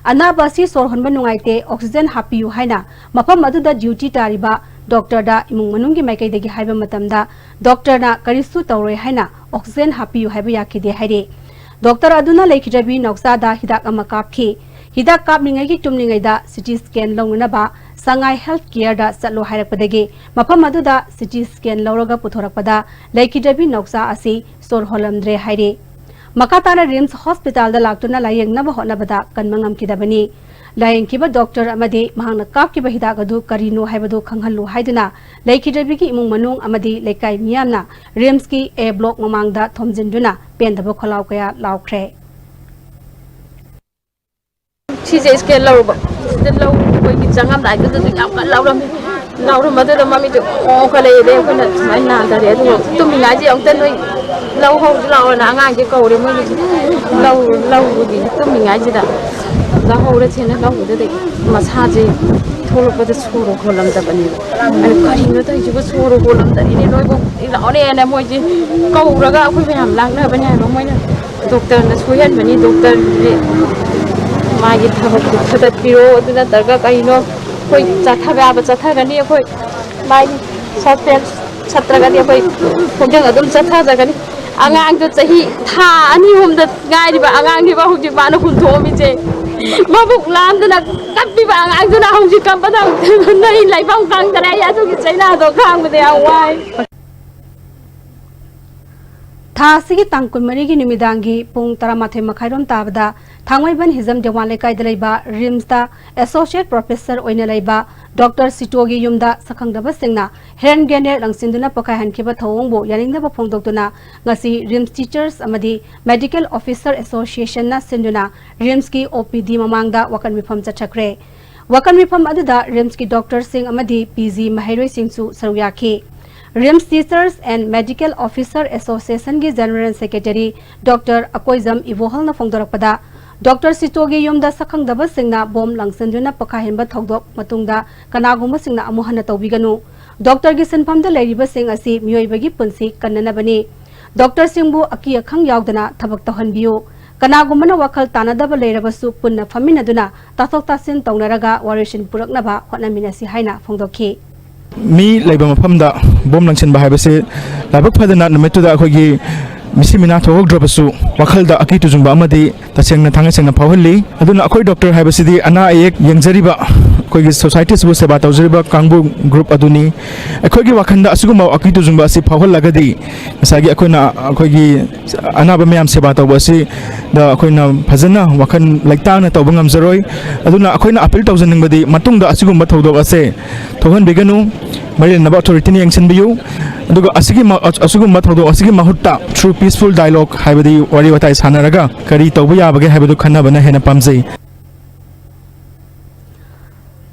ꯑꯅꯥꯕ ꯑꯁꯤ ꯁꯣꯔ ꯍꯣꯟꯕ ꯅꯨꯡꯉꯥꯏꯇꯦ, oxygen ꯍꯥꯞꯄꯤꯌꯨ ꯍꯥꯏꯅ ꯃꯐꯝ ꯑꯗꯨꯗ duty ꯇꯥꯔꯤꯕ ꯗꯣꯛꯇꯔꯗ ꯏꯃꯨꯡ ꯃꯅꯨꯡꯒꯤ ꯃꯥꯏꯀꯩꯗꯒꯤ ꯍꯥꯏꯕ ꯃꯇꯝꯗ, ꯗꯣꯛꯇꯔꯅ ꯀꯔꯤꯁꯨ ꯇꯧꯔꯣꯏ ꯍꯥꯏꯅ oxygen ꯍꯥꯞꯄꯤꯌꯨ ꯍꯥꯏꯕ ꯌꯥꯈꯤꯗꯦ ꯍꯥꯏꯔꯤ꯫ ꯗꯣꯛꯇꯔ ꯑꯗꯨꯅ ꯂꯩꯈꯤꯗ꯭ꯔꯕꯤ ꯅꯥꯎꯆꯥꯗ ꯍꯤꯗꯥꯛ ꯑꯃ ꯀꯥꯞꯈꯤ꯫ ꯍꯤꯗꯥꯛ ꯀꯥꯞꯂꯤꯉꯩꯒꯤ ꯇꯨꯝꯂꯤꯉꯩꯗ ꯁꯤ ꯇꯤ scan ꯂꯧꯅꯅꯕ ꯁꯉꯥꯏ ꯍꯦꯜꯊ ꯀꯦꯌꯔꯗ ꯆꯠꯂꯣ ꯍꯥꯏꯔꯛꯄꯗꯒꯤ ꯃꯐꯝ ꯑꯗꯨꯗ ꯁꯤ ꯇꯤ scan ꯂꯧꯔꯒ ꯄꯨꯊꯣꯔꯛꯄꯗ ꯂꯩꯈꯤꯗ꯭ꯔꯕꯤ ꯅꯥꯎꯆꯥ ꯑꯁꯤ ꯁꯣꯔ ꯍꯣꯜꯂꯝꯗ꯭ꯔꯦ ꯍꯥꯏꯔꯤ꯫ ꯃꯈꯥ ꯇꯥꯅ ꯔꯤꯝꯁ ꯍꯣꯁꯄꯤꯇꯥꯜꯗ ꯂꯥꯛꯇꯨꯅ ꯂꯥꯌꯦꯡꯅꯕ ꯍꯣꯠꯅꯕꯗ ꯀꯟꯕ ꯉꯝꯈꯤꯗꯕꯅꯤ꯫ ꯂꯥꯌꯦꯡꯈꯤꯕ ꯗꯣꯛꯇꯔ ꯑꯃꯗꯤ ꯃꯍꯥꯛꯅ ꯀꯥꯞꯈꯤꯕ ꯍꯤꯗꯥꯛ ꯑꯗꯨ ꯀꯔꯤꯅꯣ ꯍꯥꯏꯕꯗꯨ ꯈꯪꯍꯜꯂꯨ ꯍꯥꯏꯗꯨꯅ ꯂꯩꯈꯤꯗ꯭ꯔꯕꯤꯒꯤ ꯏꯃꯨꯡ ꯃꯅꯨꯡ ꯑꯃꯗꯤ ꯂꯩꯀꯥꯏ ꯃꯤꯌꯥꯝꯅ ꯔꯤꯝꯁꯀꯤ ꯑꯦ ꯕ꯭ꯂꯣꯛ ꯃꯃꯥꯡꯗ ꯊꯣꯝꯖꯤꯟꯗꯨꯅ ꯄꯦꯟꯗꯕ ꯈꯣꯜꯂꯥꯎ ꯀꯌꯥ ꯂꯥꯎꯈ꯭ꯔꯦ꯫ ꯁꯤꯁꯦ ꯁ꯭ꯀꯦꯟ ꯂꯧꯔꯨꯕ꯫ ꯁꯤꯗ ꯂꯧꯔꯨꯕꯒꯤ ꯆꯪꯉꯝꯗꯥꯏꯗꯨꯗꯁꯨ ꯌꯥꯝ ꯀꯟꯅ ꯂꯥꯎꯔꯝꯃꯤ꯫ ꯂꯥꯎꯔꯝꯕꯗꯨꯗ ꯃꯃꯤꯠꯇꯨ ꯄꯣꯝꯈꯠꯂꯛꯑꯦ꯫ ꯑꯗꯩ ꯑꯩꯈꯣꯏꯅ ꯁꯨꯃꯥꯏꯅ ꯅꯥꯟꯊꯔꯦ꯫ ꯑꯗꯨꯒ ꯇꯨꯝꯃꯤꯉꯥꯏꯁꯦ ꯑꯃꯨꯛꯇ ꯅꯣꯏ ꯂꯧ ꯍꯧꯁꯤ ꯂꯥꯛꯑꯣꯅ ꯑꯉꯥꯡꯁꯦ ꯀꯧꯔꯦ꯫ ꯃꯣꯏꯒꯤ ꯂꯧ, ꯂꯧꯕꯒꯤ ꯇꯨꯝꯃꯤꯉꯥꯏꯁꯤꯗ ꯂꯧꯍꯧꯔꯁꯦꯅ ꯂꯧꯕꯗꯨꯗ ꯃꯁꯥꯁꯦ ꯊꯣꯛꯂꯛꯄꯗ ꯁꯣꯔ ꯍꯣꯜꯂꯝꯗꯕꯅꯦꯕ꯫ ꯑꯗꯨ ꯀꯔꯤꯅꯣ ꯇꯧꯔꯤꯁꯤꯕꯨ, ꯁꯣꯔ ꯍꯣꯜꯂꯝꯗꯔꯤꯅꯦ, ꯅꯣꯏꯕꯨ ꯂꯥꯛꯑꯣꯅꯦꯅ ꯃꯣꯏꯁꯦ ꯀꯧꯔꯒ ꯑꯩꯈꯣꯏ ꯃꯌꯥꯝ ꯂꯥꯛꯅꯕꯅꯦ ꯍꯥꯏꯕ꯫ ꯃꯣꯏꯅ ꯗꯣꯛꯇꯔꯅ ꯁꯣꯏꯍꯟꯕꯅꯤ, ꯗꯣꯛꯇꯔꯁꯦ ꯃꯥꯒꯤ ꯊꯕꯛꯇꯨ ꯐꯒꯠꯄꯤꯔꯣ, ꯑꯗꯨ ꯅꯠꯇ꯭ꯔꯒ ꯀꯩꯅꯣ ꯑꯩꯈꯣꯏ ꯆꯠꯊꯕ ꯌꯥꯕ ꯆꯠꯊꯒꯅꯤ꯫ ꯑꯩꯈꯣꯏ ꯃꯥꯒꯤ ꯁꯣꯔꯠ ꯐꯤꯜꯝ ꯆꯠꯇ꯭ꯔꯒꯗꯤ ꯑꯩꯈꯣꯏ ꯈꯣꯡꯖꯪ ꯑꯗꯨꯝ ꯆꯠꯊꯖꯒꯅꯤ꯫ ꯑꯉꯥꯡꯗꯣ ꯆꯍꯤ ꯊꯥ ꯑꯅꯤ ꯑꯍꯨꯝꯗ ꯉꯥꯏꯔꯤꯕ ꯑꯉꯥꯡꯅꯤꯕ ꯍꯧꯖꯤꯛ ꯃꯥꯅ ꯍꯨꯟꯊꯣꯛꯑꯝꯃꯤꯁꯦ꯫ ꯃꯕꯨꯛ ꯂꯥꯝꯗꯅ ꯀꯞꯄꯤꯕ ꯑꯉꯥꯡꯗꯨꯅ ꯍꯧꯖꯤꯛ ꯀꯞꯄꯗ ꯅꯣꯏ ꯂꯩꯐꯝ ꯈꯪꯗꯔꯦ꯫ ꯑꯩ ꯑꯗꯨꯒꯤ ꯆꯩꯅꯥꯗꯣ ꯈꯥꯡꯕꯗ ꯌꯥꯝ ꯋꯥꯏ꯫ ꯊꯥ ꯑꯁꯤꯒꯤ ꯇꯥꯡ ꯀꯨꯟꯃꯔꯤꯒꯤ ꯅꯨꯃꯤꯗꯥꯡꯒꯤ ꯄꯨꯡ ꯇꯔꯥꯃꯥꯊꯣꯏ ꯃꯈꯥꯏꯔꯣꯝ ꯇꯥꯕꯗ ꯊꯥꯡꯃꯩꯕꯟ ꯍꯤꯖꯝ ꯗꯦꯋꯥꯟ ꯂꯩꯀꯥꯏꯗ ꯂꯩꯕ ꯔꯤꯝꯁꯇ ꯑꯦꯁꯣꯁꯤꯌꯦꯠ ꯄ꯭ꯔꯣꯐꯦꯁꯔ ꯑꯣꯏꯅ ꯂꯩꯕ ꯗꯣꯛꯇꯔ ꯁꯤꯇꯣꯒꯤ ꯌꯨꯝꯗ ꯁꯛꯈꯪꯗꯕꯁꯤꯡꯅ ꯍꯦꯟ ꯒ꯭ꯔꯦꯅꯦꯗ ꯂꯪꯁꯤꯟꯗꯨꯅ ꯄꯣꯈꯥꯏꯍꯟꯈꯤꯕ ꯊꯧꯑꯣꯡꯕꯨ ꯌꯥꯅꯤꯡꯗꯕ ꯐꯣꯡꯗꯣꯛꯇꯨꯅ ꯉꯁꯤ ꯔꯤꯝꯁ ꯇꯤꯆꯔꯁ ꯑꯃꯗꯤ ꯃꯦꯗꯤꯀꯦꯜ ꯑꯣꯐꯤꯁꯔ ꯑꯦꯁꯣꯁꯤꯌꯦꯁꯟꯅ ꯁꯤꯟꯗꯨꯅ ꯔꯤꯝꯁꯀꯤ ꯑꯣ ꯄꯤ ꯗꯤ ꯃꯃꯥꯡꯗ ꯋꯥꯀꯠ ꯃꯤꯐꯝ ꯆꯠꯊꯈ꯭ꯔꯦ꯫ ꯋꯥꯀꯠ ꯃꯤꯐꯝ ꯑꯗꯨꯗ ꯔꯤꯝꯁꯀꯤ ꯗꯣꯛꯇꯔꯁꯤꯡ ꯑꯃꯗꯤ ꯄꯤ ꯖꯤ ꯃꯍꯩꯔꯣꯏꯁꯤꯡꯁꯨ ꯁꯔꯨꯛ ꯌꯥꯈꯤ꯫ RIMS teachers and medical officer ꯑꯦꯁꯣꯁꯤꯌꯦꯁꯟꯒꯤ ꯖꯦꯅꯔꯦꯜ ꯁꯦꯀ꯭ꯔꯦꯇꯔꯤ ꯗꯣꯛꯇꯔ ꯑꯀꯣꯏꯖꯝ ꯏꯕꯣꯍꯜꯅ ꯐꯣꯡꯗꯣꯔꯛꯄꯗ, ꯗꯣꯛꯇꯔ ꯁꯤꯇꯣꯒꯤ ꯌꯨꯝꯗ ꯁꯛꯈꯪꯗꯕꯁꯤꯡꯅ ꯕꯣꯝ ꯂꯪꯁꯤꯟꯗꯨꯅ ꯄꯣꯈꯥꯏꯍꯟꯕ ꯊꯧꯗꯣꯛ ꯃꯇꯨꯡꯗ ꯀꯅꯥꯒꯨꯝꯕꯁꯤꯡꯅ ꯑꯃꯨꯛ ꯍꯟꯅ ꯇꯧꯕꯤꯒꯅꯨ꯫ ꯗꯣꯛꯇꯔꯒꯤ ꯁꯤꯟꯐꯝꯗ ꯂꯩꯔꯤꯕꯁꯤꯡ ꯑꯁꯤ ꯃꯤꯑꯣꯏꯕꯒꯤ ꯄꯨꯟꯁꯤ ꯀꯟꯅꯅꯕꯅꯤ꯫ ꯗꯣꯛꯇꯔꯁꯤꯡꯕꯨ ꯑꯀꯤ ꯑꯈꯪ ꯌꯥꯎꯗꯅ ꯊꯕꯛ ꯇꯧꯍꯟꯕꯤꯌꯨ꯫ ꯀꯅꯥꯒꯨꯝꯕꯅ ꯋꯥꯈꯜ ꯇꯥꯅꯗꯕ ꯂꯩꯔꯕꯁꯨ ꯄꯨꯟꯅ ꯐꯝꯃꯤꯟꯅꯗꯨꯅ ꯇꯥꯊꯣꯛ ꯇꯥꯁꯤꯟ ꯇꯧꯅꯔꯒ ꯋꯥꯔꯣꯏꯁꯤꯟ ꯄꯨꯔꯛꯅꯕ ꯍꯣꯠꯅꯃꯤꯟꯅꯁꯤ ꯍꯥꯏꯅ ꯐꯣꯡꯗꯣꯛꯈꯤ꯫ ꯃꯤ ꯂꯩꯕ ꯃꯐꯝꯗ ꯕꯣꯝ ꯂꯪꯁꯤꯟꯕ ꯍꯥꯏꯕꯁꯤ ꯂꯥꯏꯕꯛ ꯐꯗꯅ ꯅꯨꯃꯤꯠꯇꯨꯗ ꯑꯩꯈꯣꯏꯒꯤ ꯃꯤꯁꯤ ꯃꯤꯅꯥ ꯊꯣꯛꯍꯧꯗ꯭ꯔꯕꯁꯨ ꯋꯥꯈꯜꯗ ꯑꯀꯤ ꯇꯨꯖꯨꯡꯕ ꯑꯃꯗꯤ ꯇꯁꯦꯡꯅ ꯊꯥꯡꯉꯩ ꯁꯦꯡꯅ ꯐꯥꯎꯍꯜꯂꯤ꯫ ꯑꯗꯨꯅ ꯑꯩꯈꯣꯏ ꯗꯣꯛꯇꯔ ꯍꯥꯏꯕꯁꯤꯗꯤ ꯑꯅꯥ ꯑꯌꯦꯛ ꯌꯦꯡꯖꯔꯤꯕ, ꯑꯩꯈꯣꯏꯒꯤ ꯁꯣꯁꯥꯏꯇꯤꯁꯤꯕꯨ ꯁꯦꯕꯥ ꯇꯧꯖꯔꯤꯕ ꯀꯥꯡꯕꯨ ꯒ꯭ꯔꯨꯞ ꯑꯗꯨꯅꯤ꯫ ꯑꯩꯈꯣꯏꯒꯤ ꯋꯥꯈꯜꯗ ꯑꯁꯤꯒꯨꯝꯕ ꯑꯀꯤ ꯇꯨꯖꯨꯡꯕ ꯑꯁꯤ ꯐꯥꯎꯍꯜꯂꯒꯗꯤ ꯉꯁꯥꯏꯒꯤ ꯑꯩꯈꯣꯏꯅ ꯑꯩꯈꯣꯏꯒꯤ ꯑꯅꯥꯕ ꯃꯌꯥꯝ ꯁꯦꯕꯥ ꯇꯧꯕ ꯑꯁꯤꯗ ꯑꯩꯈꯣꯏꯅ ꯐꯖꯅ ꯋꯥꯈꯜ ꯂꯩꯇꯥꯡꯅ ꯇꯧꯕ ꯉꯝꯖꯔꯣꯏ꯫ ꯑꯗꯨꯅ ꯑꯩꯈꯣꯏꯅ ꯑꯄꯤꯜ ꯇꯧꯖꯅꯤꯡꯕꯗꯤ ꯃꯇꯨꯡꯗ ꯑꯁꯤꯒꯨꯝꯕ ꯊꯧꯗꯣꯛ ꯑꯁꯦ ꯊꯣꯛꯍꯟꯕꯤꯒꯅꯨ꯫ ꯃꯔꯤ ꯂꯩꯅꯕ ꯑꯣꯊꯣꯔꯤꯇꯤꯅ ꯌꯦꯡꯁꯤꯟꯕꯤꯌꯨ꯫ ꯑꯗꯨꯒ ꯑꯁꯤꯒꯤ ꯃ-, ꯑꯁꯤꯒꯨꯝꯕ ꯊꯧꯗꯣꯛ ꯑꯁꯤꯒꯤ ꯃꯍꯨꯠꯇ through peaceful dialogue ꯍꯥꯏꯕꯗꯤ ꯋꯥꯔꯤ ꯋꯥꯇꯥꯏ ꯁꯥꯟꯅꯔꯒ ꯀꯔꯤ ꯇꯧꯕ ꯌꯥꯕꯒꯦ ꯍꯥꯏꯕꯗꯨ ꯈꯟꯅꯕꯅ ꯍꯦꯟꯅ ꯄꯥꯝꯖꯩ꯫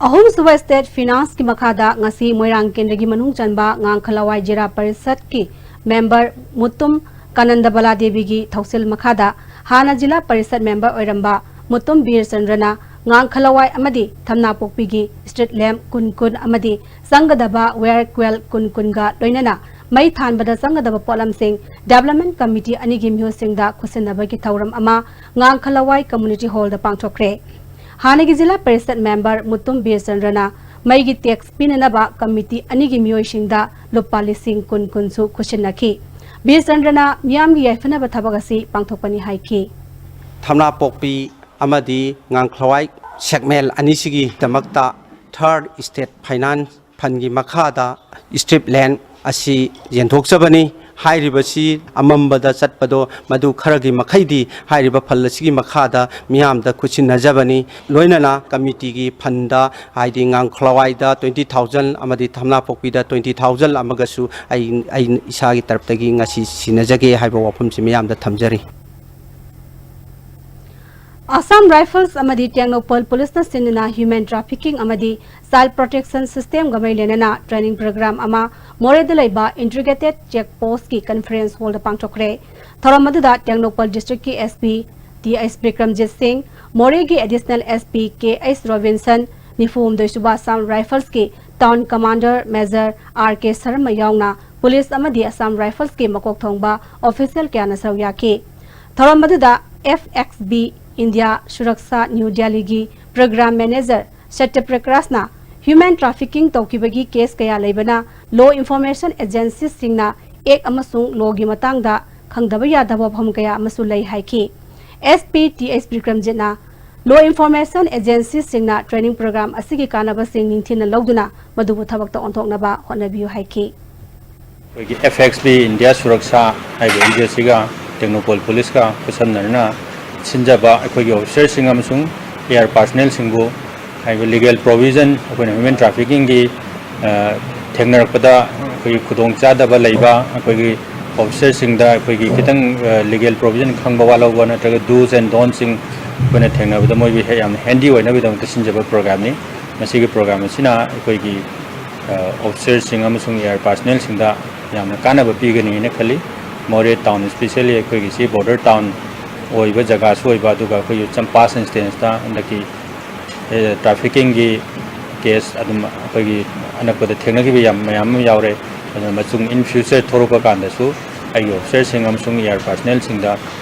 ꯑꯍꯨꯝꯁꯨꯕ ꯁ꯭ꯇꯦꯠ ꯐꯤꯅꯥꯟꯁꯀꯤ ꯃꯈꯥꯗ ꯉꯁꯤ ꯃꯣꯏꯔꯥꯡ ꯀꯦꯟꯗ꯭ꯔꯒꯤ ꯃꯅꯨꯡ ꯆꯟꯕ ꯉꯥꯡꯈꯂꯋꯥꯏ ꯖꯤꯂꯥ ꯄꯔꯤꯁꯠꯀꯤ ꯃꯦꯝꯕꯔ ꯃꯨꯇꯨꯝ ꯀꯥꯅꯟꯗꯕꯂꯥ ꯗꯦꯕꯤꯒꯤ ꯊꯧꯁꯤꯜ ꯃꯈꯥꯗ ꯍꯥꯟꯅ ꯖꯤꯂꯥ ꯄꯔꯤꯁꯠ ꯃꯦꯝꯕꯔ ꯑꯣꯏꯔꯝꯕ ꯃꯨꯇꯨꯝ ꯕꯤꯔꯆꯟꯗ꯭ꯔꯅ ꯉꯥꯡꯈꯂꯋꯥꯏ ꯑꯃꯗꯤ ꯊꯝꯅꯥꯄꯣꯛꯄꯤꯒꯤ ꯁ꯭ꯇ꯭ꯔꯤꯠ ꯂꯦꯝꯞ ꯀꯨꯟ ꯀꯨꯟ ꯑꯃꯗꯤ ꯆꯪꯒꯗꯕ ꯋꯦꯌꯔ ꯀ꯭ꯋꯦꯜ ꯀꯨꯟ ꯀꯨꯟꯒ ꯂꯣꯏꯅꯅ ꯃꯩ ꯊꯥꯟꯕꯗ ꯆꯪꯒꯗꯕ ꯄꯣꯠꯂꯝꯁꯤꯡ Development Committee ꯑꯅꯤꯒꯤ ꯃꯤꯍꯨꯠꯁꯤꯡꯗ ꯈꯨꯠꯁꯤꯟꯅꯕꯒꯤ ꯊꯧꯔꯝ ꯑꯃ ꯉꯥꯡꯈꯂꯋꯥꯏ Community Hall ꯗ ꯄꯥꯡꯊꯣꯛꯈ꯭ꯔꯦ꯫ ꯍꯥꯟꯅꯒꯤ ꯖꯤꯂꯥ ꯄꯔꯤꯁꯠ member ꯃꯨꯇꯨꯝ ꯕꯤꯔꯆꯟꯗ꯭ꯔꯅ ꯃꯩꯒꯤ tax ꯄꯤꯅꯅꯕ committee ꯑꯅꯤꯒꯤ ꯃꯤꯑꯣꯏꯁꯤꯡꯗ ꯂꯨꯄꯥ ꯂꯤꯁꯤꯡ ꯀꯨꯟ ꯀꯨꯟꯁꯨ ꯈꯨꯠꯁꯤꯟꯅꯈꯤ꯫ ꯕꯤꯔꯆꯟꯗ꯭ꯔꯅ ꯃꯤꯌꯥꯝꯒꯤ ꯌꯥꯏꯐꯅꯕ ꯊꯕꯛ ꯑꯁꯤ ꯄꯥꯡꯊꯣꯛꯄꯅꯤ ꯍꯥꯏꯈꯤ꯫ ꯊꯝꯅꯥꯄꯣꯛꯄꯤ ꯑꯃꯗꯤ ꯉꯥꯡꯈ꯭ꯂꯋꯥꯏ ꯁꯦꯛꯃꯦꯜ ꯑꯅꯤꯁꯤꯒꯤꯗꯃꯛꯇ Third State Finance Fund ꯒꯤ ꯃꯈꯥꯗ strip land ꯑꯁꯤ ꯌꯦꯟꯊꯣꯛꯆꯕꯅꯤ꯫ ꯍꯥꯏꯔꯤꯕꯁꯤ ꯑꯃꯝꯕꯗ ꯆꯠꯄꯗꯣ ꯃꯗꯨ ꯈꯔꯒꯤ ꯃꯈꯩꯗꯤ ꯍꯥꯏꯔꯤꯕ fund ꯑꯁꯤꯒꯤ ꯃꯈꯥꯗ ꯃꯤꯌꯥꯝꯗ ꯈꯨꯠꯁꯤꯟꯅꯖꯕꯅꯤ꯫ ꯂꯣꯏꯅꯅ committee ꯒꯤ fund ꯗ, ꯍꯥꯏꯗꯤ ꯉꯥꯡꯈ꯭ꯂꯋꯥꯏꯗ twenty thousand ꯑꯃꯗꯤ ꯊꯝꯅꯥꯄꯣꯛꯄꯤꯗ twenty thousand ꯑꯃꯒꯁꯨ ꯑꯩ, ꯑꯩ ꯏꯁꯥꯒꯤ ꯇꯔꯞꯇꯒꯤ ꯉꯁꯤ ꯁꯤꯟꯅꯖꯒꯦ ꯍꯥꯏꯕ ꯋꯥꯐꯝꯁꯤ ꯃꯤꯌꯥꯝꯗ ꯊꯝꯖꯔꯤ꯫ Assam Rifles ꯑꯃꯗꯤ ꯇꯦꯡꯅꯧꯄꯜ ꯄꯨꯂꯤꯁꯅ ꯁꯤꯟꯗꯨꯅ human trafficking ꯑꯃꯗꯤ child protection system ꯒ ꯃꯔꯤ ꯂꯩꯅꯅ training program ꯑꯃ ꯃꯣꯔꯦꯗ ꯂꯩꯕ Integrated Check Post ꯀꯤ conference hall ꯗ ꯄꯥꯡꯊꯣꯛꯈ꯭ꯔꯦ꯫ ꯊꯧꯔꯝ ꯑꯗꯨꯗ ꯇꯦꯡꯅꯧꯄꯜ district ꯀꯤ SP ꯇꯤ ꯑꯩꯆ ꯕꯤꯀ꯭ꯔꯝꯖꯤꯠ ꯁꯤꯡ, ꯃꯣꯔꯦꯒꯤ Additional SP ꯀꯦ ꯑꯩꯆ ꯔꯣꯕꯤꯟꯁꯟ, ꯅꯤꯐꯨ ꯍꯨꯝꯗꯣꯏ ꯁꯨꯕ Assam Rifles ꯀꯤ town commander Major ꯑꯥꯔ ꯀꯦ ꯁꯔꯃ ꯌꯥꯎꯅ ꯄꯨꯂꯤꯁ ꯑꯃꯗꯤ Assam Rifles ꯀꯤ ꯃꯀꯣꯛ ꯊꯣꯡꯕ official ꯀꯌꯥꯅ ꯁꯔꯨꯛ ꯌꯥꯈꯤ꯫ ꯊꯧꯔꯝ ꯑꯗꯨꯗ F X B India Suraksha New Delhi ꯒꯤ program manager Satya ꯄ꯭ꯔꯀꯥꯁꯅ human trafficking ꯇꯧꯈꯤꯕꯒꯤ case ꯀꯌꯥ ꯂꯩꯕꯅ law information agency ꯁꯤꯡꯅ act ꯑꯃꯁꯨꯡ law ꯒꯤ ꯃꯇꯥꯡꯗ ꯈꯪꯗꯕ ꯌꯥꯗꯕ ꯋꯥꯐꯝ ꯀꯌꯥ ꯑꯃꯁꯨ ꯂꯩ ꯍꯥꯏꯈꯤ꯫ SP ꯇꯤ ꯑꯩꯆ ꯕꯤꯀ꯭ꯔꯝꯖꯤꯠꯅ law information agency ꯁꯤꯡꯅ training program ꯑꯁꯤꯒꯤ ꯀꯥꯟꯅꯕꯁꯤꯡ ꯅꯤꯡꯊꯤꯅ ꯂꯧꯗꯨꯅ ꯃꯗꯨꯕꯨ ꯊꯕꯛꯇ ꯑꯣꯟꯊꯣꯛꯅꯕ ꯍꯣꯠꯅꯕꯤꯌꯨ ꯍꯥꯏꯈꯤ꯫ ꯑꯩꯈꯣꯏꯒꯤ F X B India Suraksha ꯍꯥꯏꯕ NGO ꯑꯁꯤꯒ ꯇꯦꯡꯅꯧꯄꯜ ꯄꯨꯂꯤꯁꯀ ꯈꯨꯠꯁꯝꯅꯗꯨꯅ ꯁꯤꯟꯖꯕ ꯑꯩꯈꯣꯏꯒꯤ officer ꯁꯤꯡ ꯑꯃꯁꯨꯡ A R personnel ꯁꯤꯡꯕꯨ ꯍꯥꯏꯕ legal provision ꯑꯩꯈꯣꯏꯅ human trafficking ꯒꯤ ꯊꯦꯡꯅꯔꯛꯄꯗ ꯑꯩꯈꯣꯏꯒꯤ ꯈꯨꯗꯣꯡꯆꯥꯗꯕ ꯂꯩꯕ ꯑꯩꯈꯣꯏꯒꯤ officer ꯁꯤꯡꯗ ꯑꯩꯈꯣꯏꯒꯤ ꯈꯤꯇꯪ legal provision ꯈꯪꯕ ꯋꯥꯠꯍꯧꯕ ꯅꯠꯇ꯭ꯔꯒ do's and don't ꯁꯤꯡ ꯑꯩꯈꯣꯏꯅ ꯊꯦꯡꯅꯕꯗ ꯃꯣꯏꯕꯨ ꯍꯦꯛ ꯌꯥꯝꯅ handy ꯑꯣꯏꯅꯕꯒꯤꯗꯃꯛꯇ ꯁꯤꯟꯖꯕ program ꯅꯤ꯫ ꯃꯁꯤꯒꯤ program ꯑꯁꯤꯅ ꯑꯩꯈꯣꯏꯒꯤ officer ꯁꯤꯡ ꯑꯃꯁꯨꯡ A R personnel ꯁꯤꯡꯗ ꯌꯥꯝꯅ ꯀꯥꯟꯅꯕ ꯄꯤꯒꯅꯤ ꯍꯥꯏꯅ ꯈꯜꯂꯤ꯫ ꯃꯣꯔꯦ town, specially ꯑꯩꯈꯣꯏꯒꯤ ꯁꯤ border town ꯑꯣꯏꯕ ꯖꯒꯥꯁꯨ ꯑꯣꯏꯕ, ꯑꯗꯨꯒ ꯑꯩꯈꯣꯏꯒꯤ ꯆꯝꯄꯥ constituency ꯗ ꯍꯟꯗꯛꯀꯤ trafficking ꯒꯤ case ꯑꯗꯨꯝ ꯑꯩꯈꯣꯏꯒꯤ ꯑꯅꯛꯄꯗ ꯊꯦꯡꯅꯈꯤꯕ ꯌꯥꯝ ꯃꯌꯥꯝ ꯑꯃ ꯌꯥꯎꯔꯦ꯫ ꯑꯗꯨꯅ ꯃꯇꯨꯡ in future ꯊꯣꯔꯛꯄ ꯀꯥꯟꯗꯁꯨ ꯑꯩꯒꯤ ꯑꯣꯐꯤꯁꯔꯁꯤꯡ ꯑꯃꯁꯨꯡ ꯑꯦꯌꯥꯔ ꯄꯥꯔꯁꯅꯦꯜꯁꯤꯡꯗ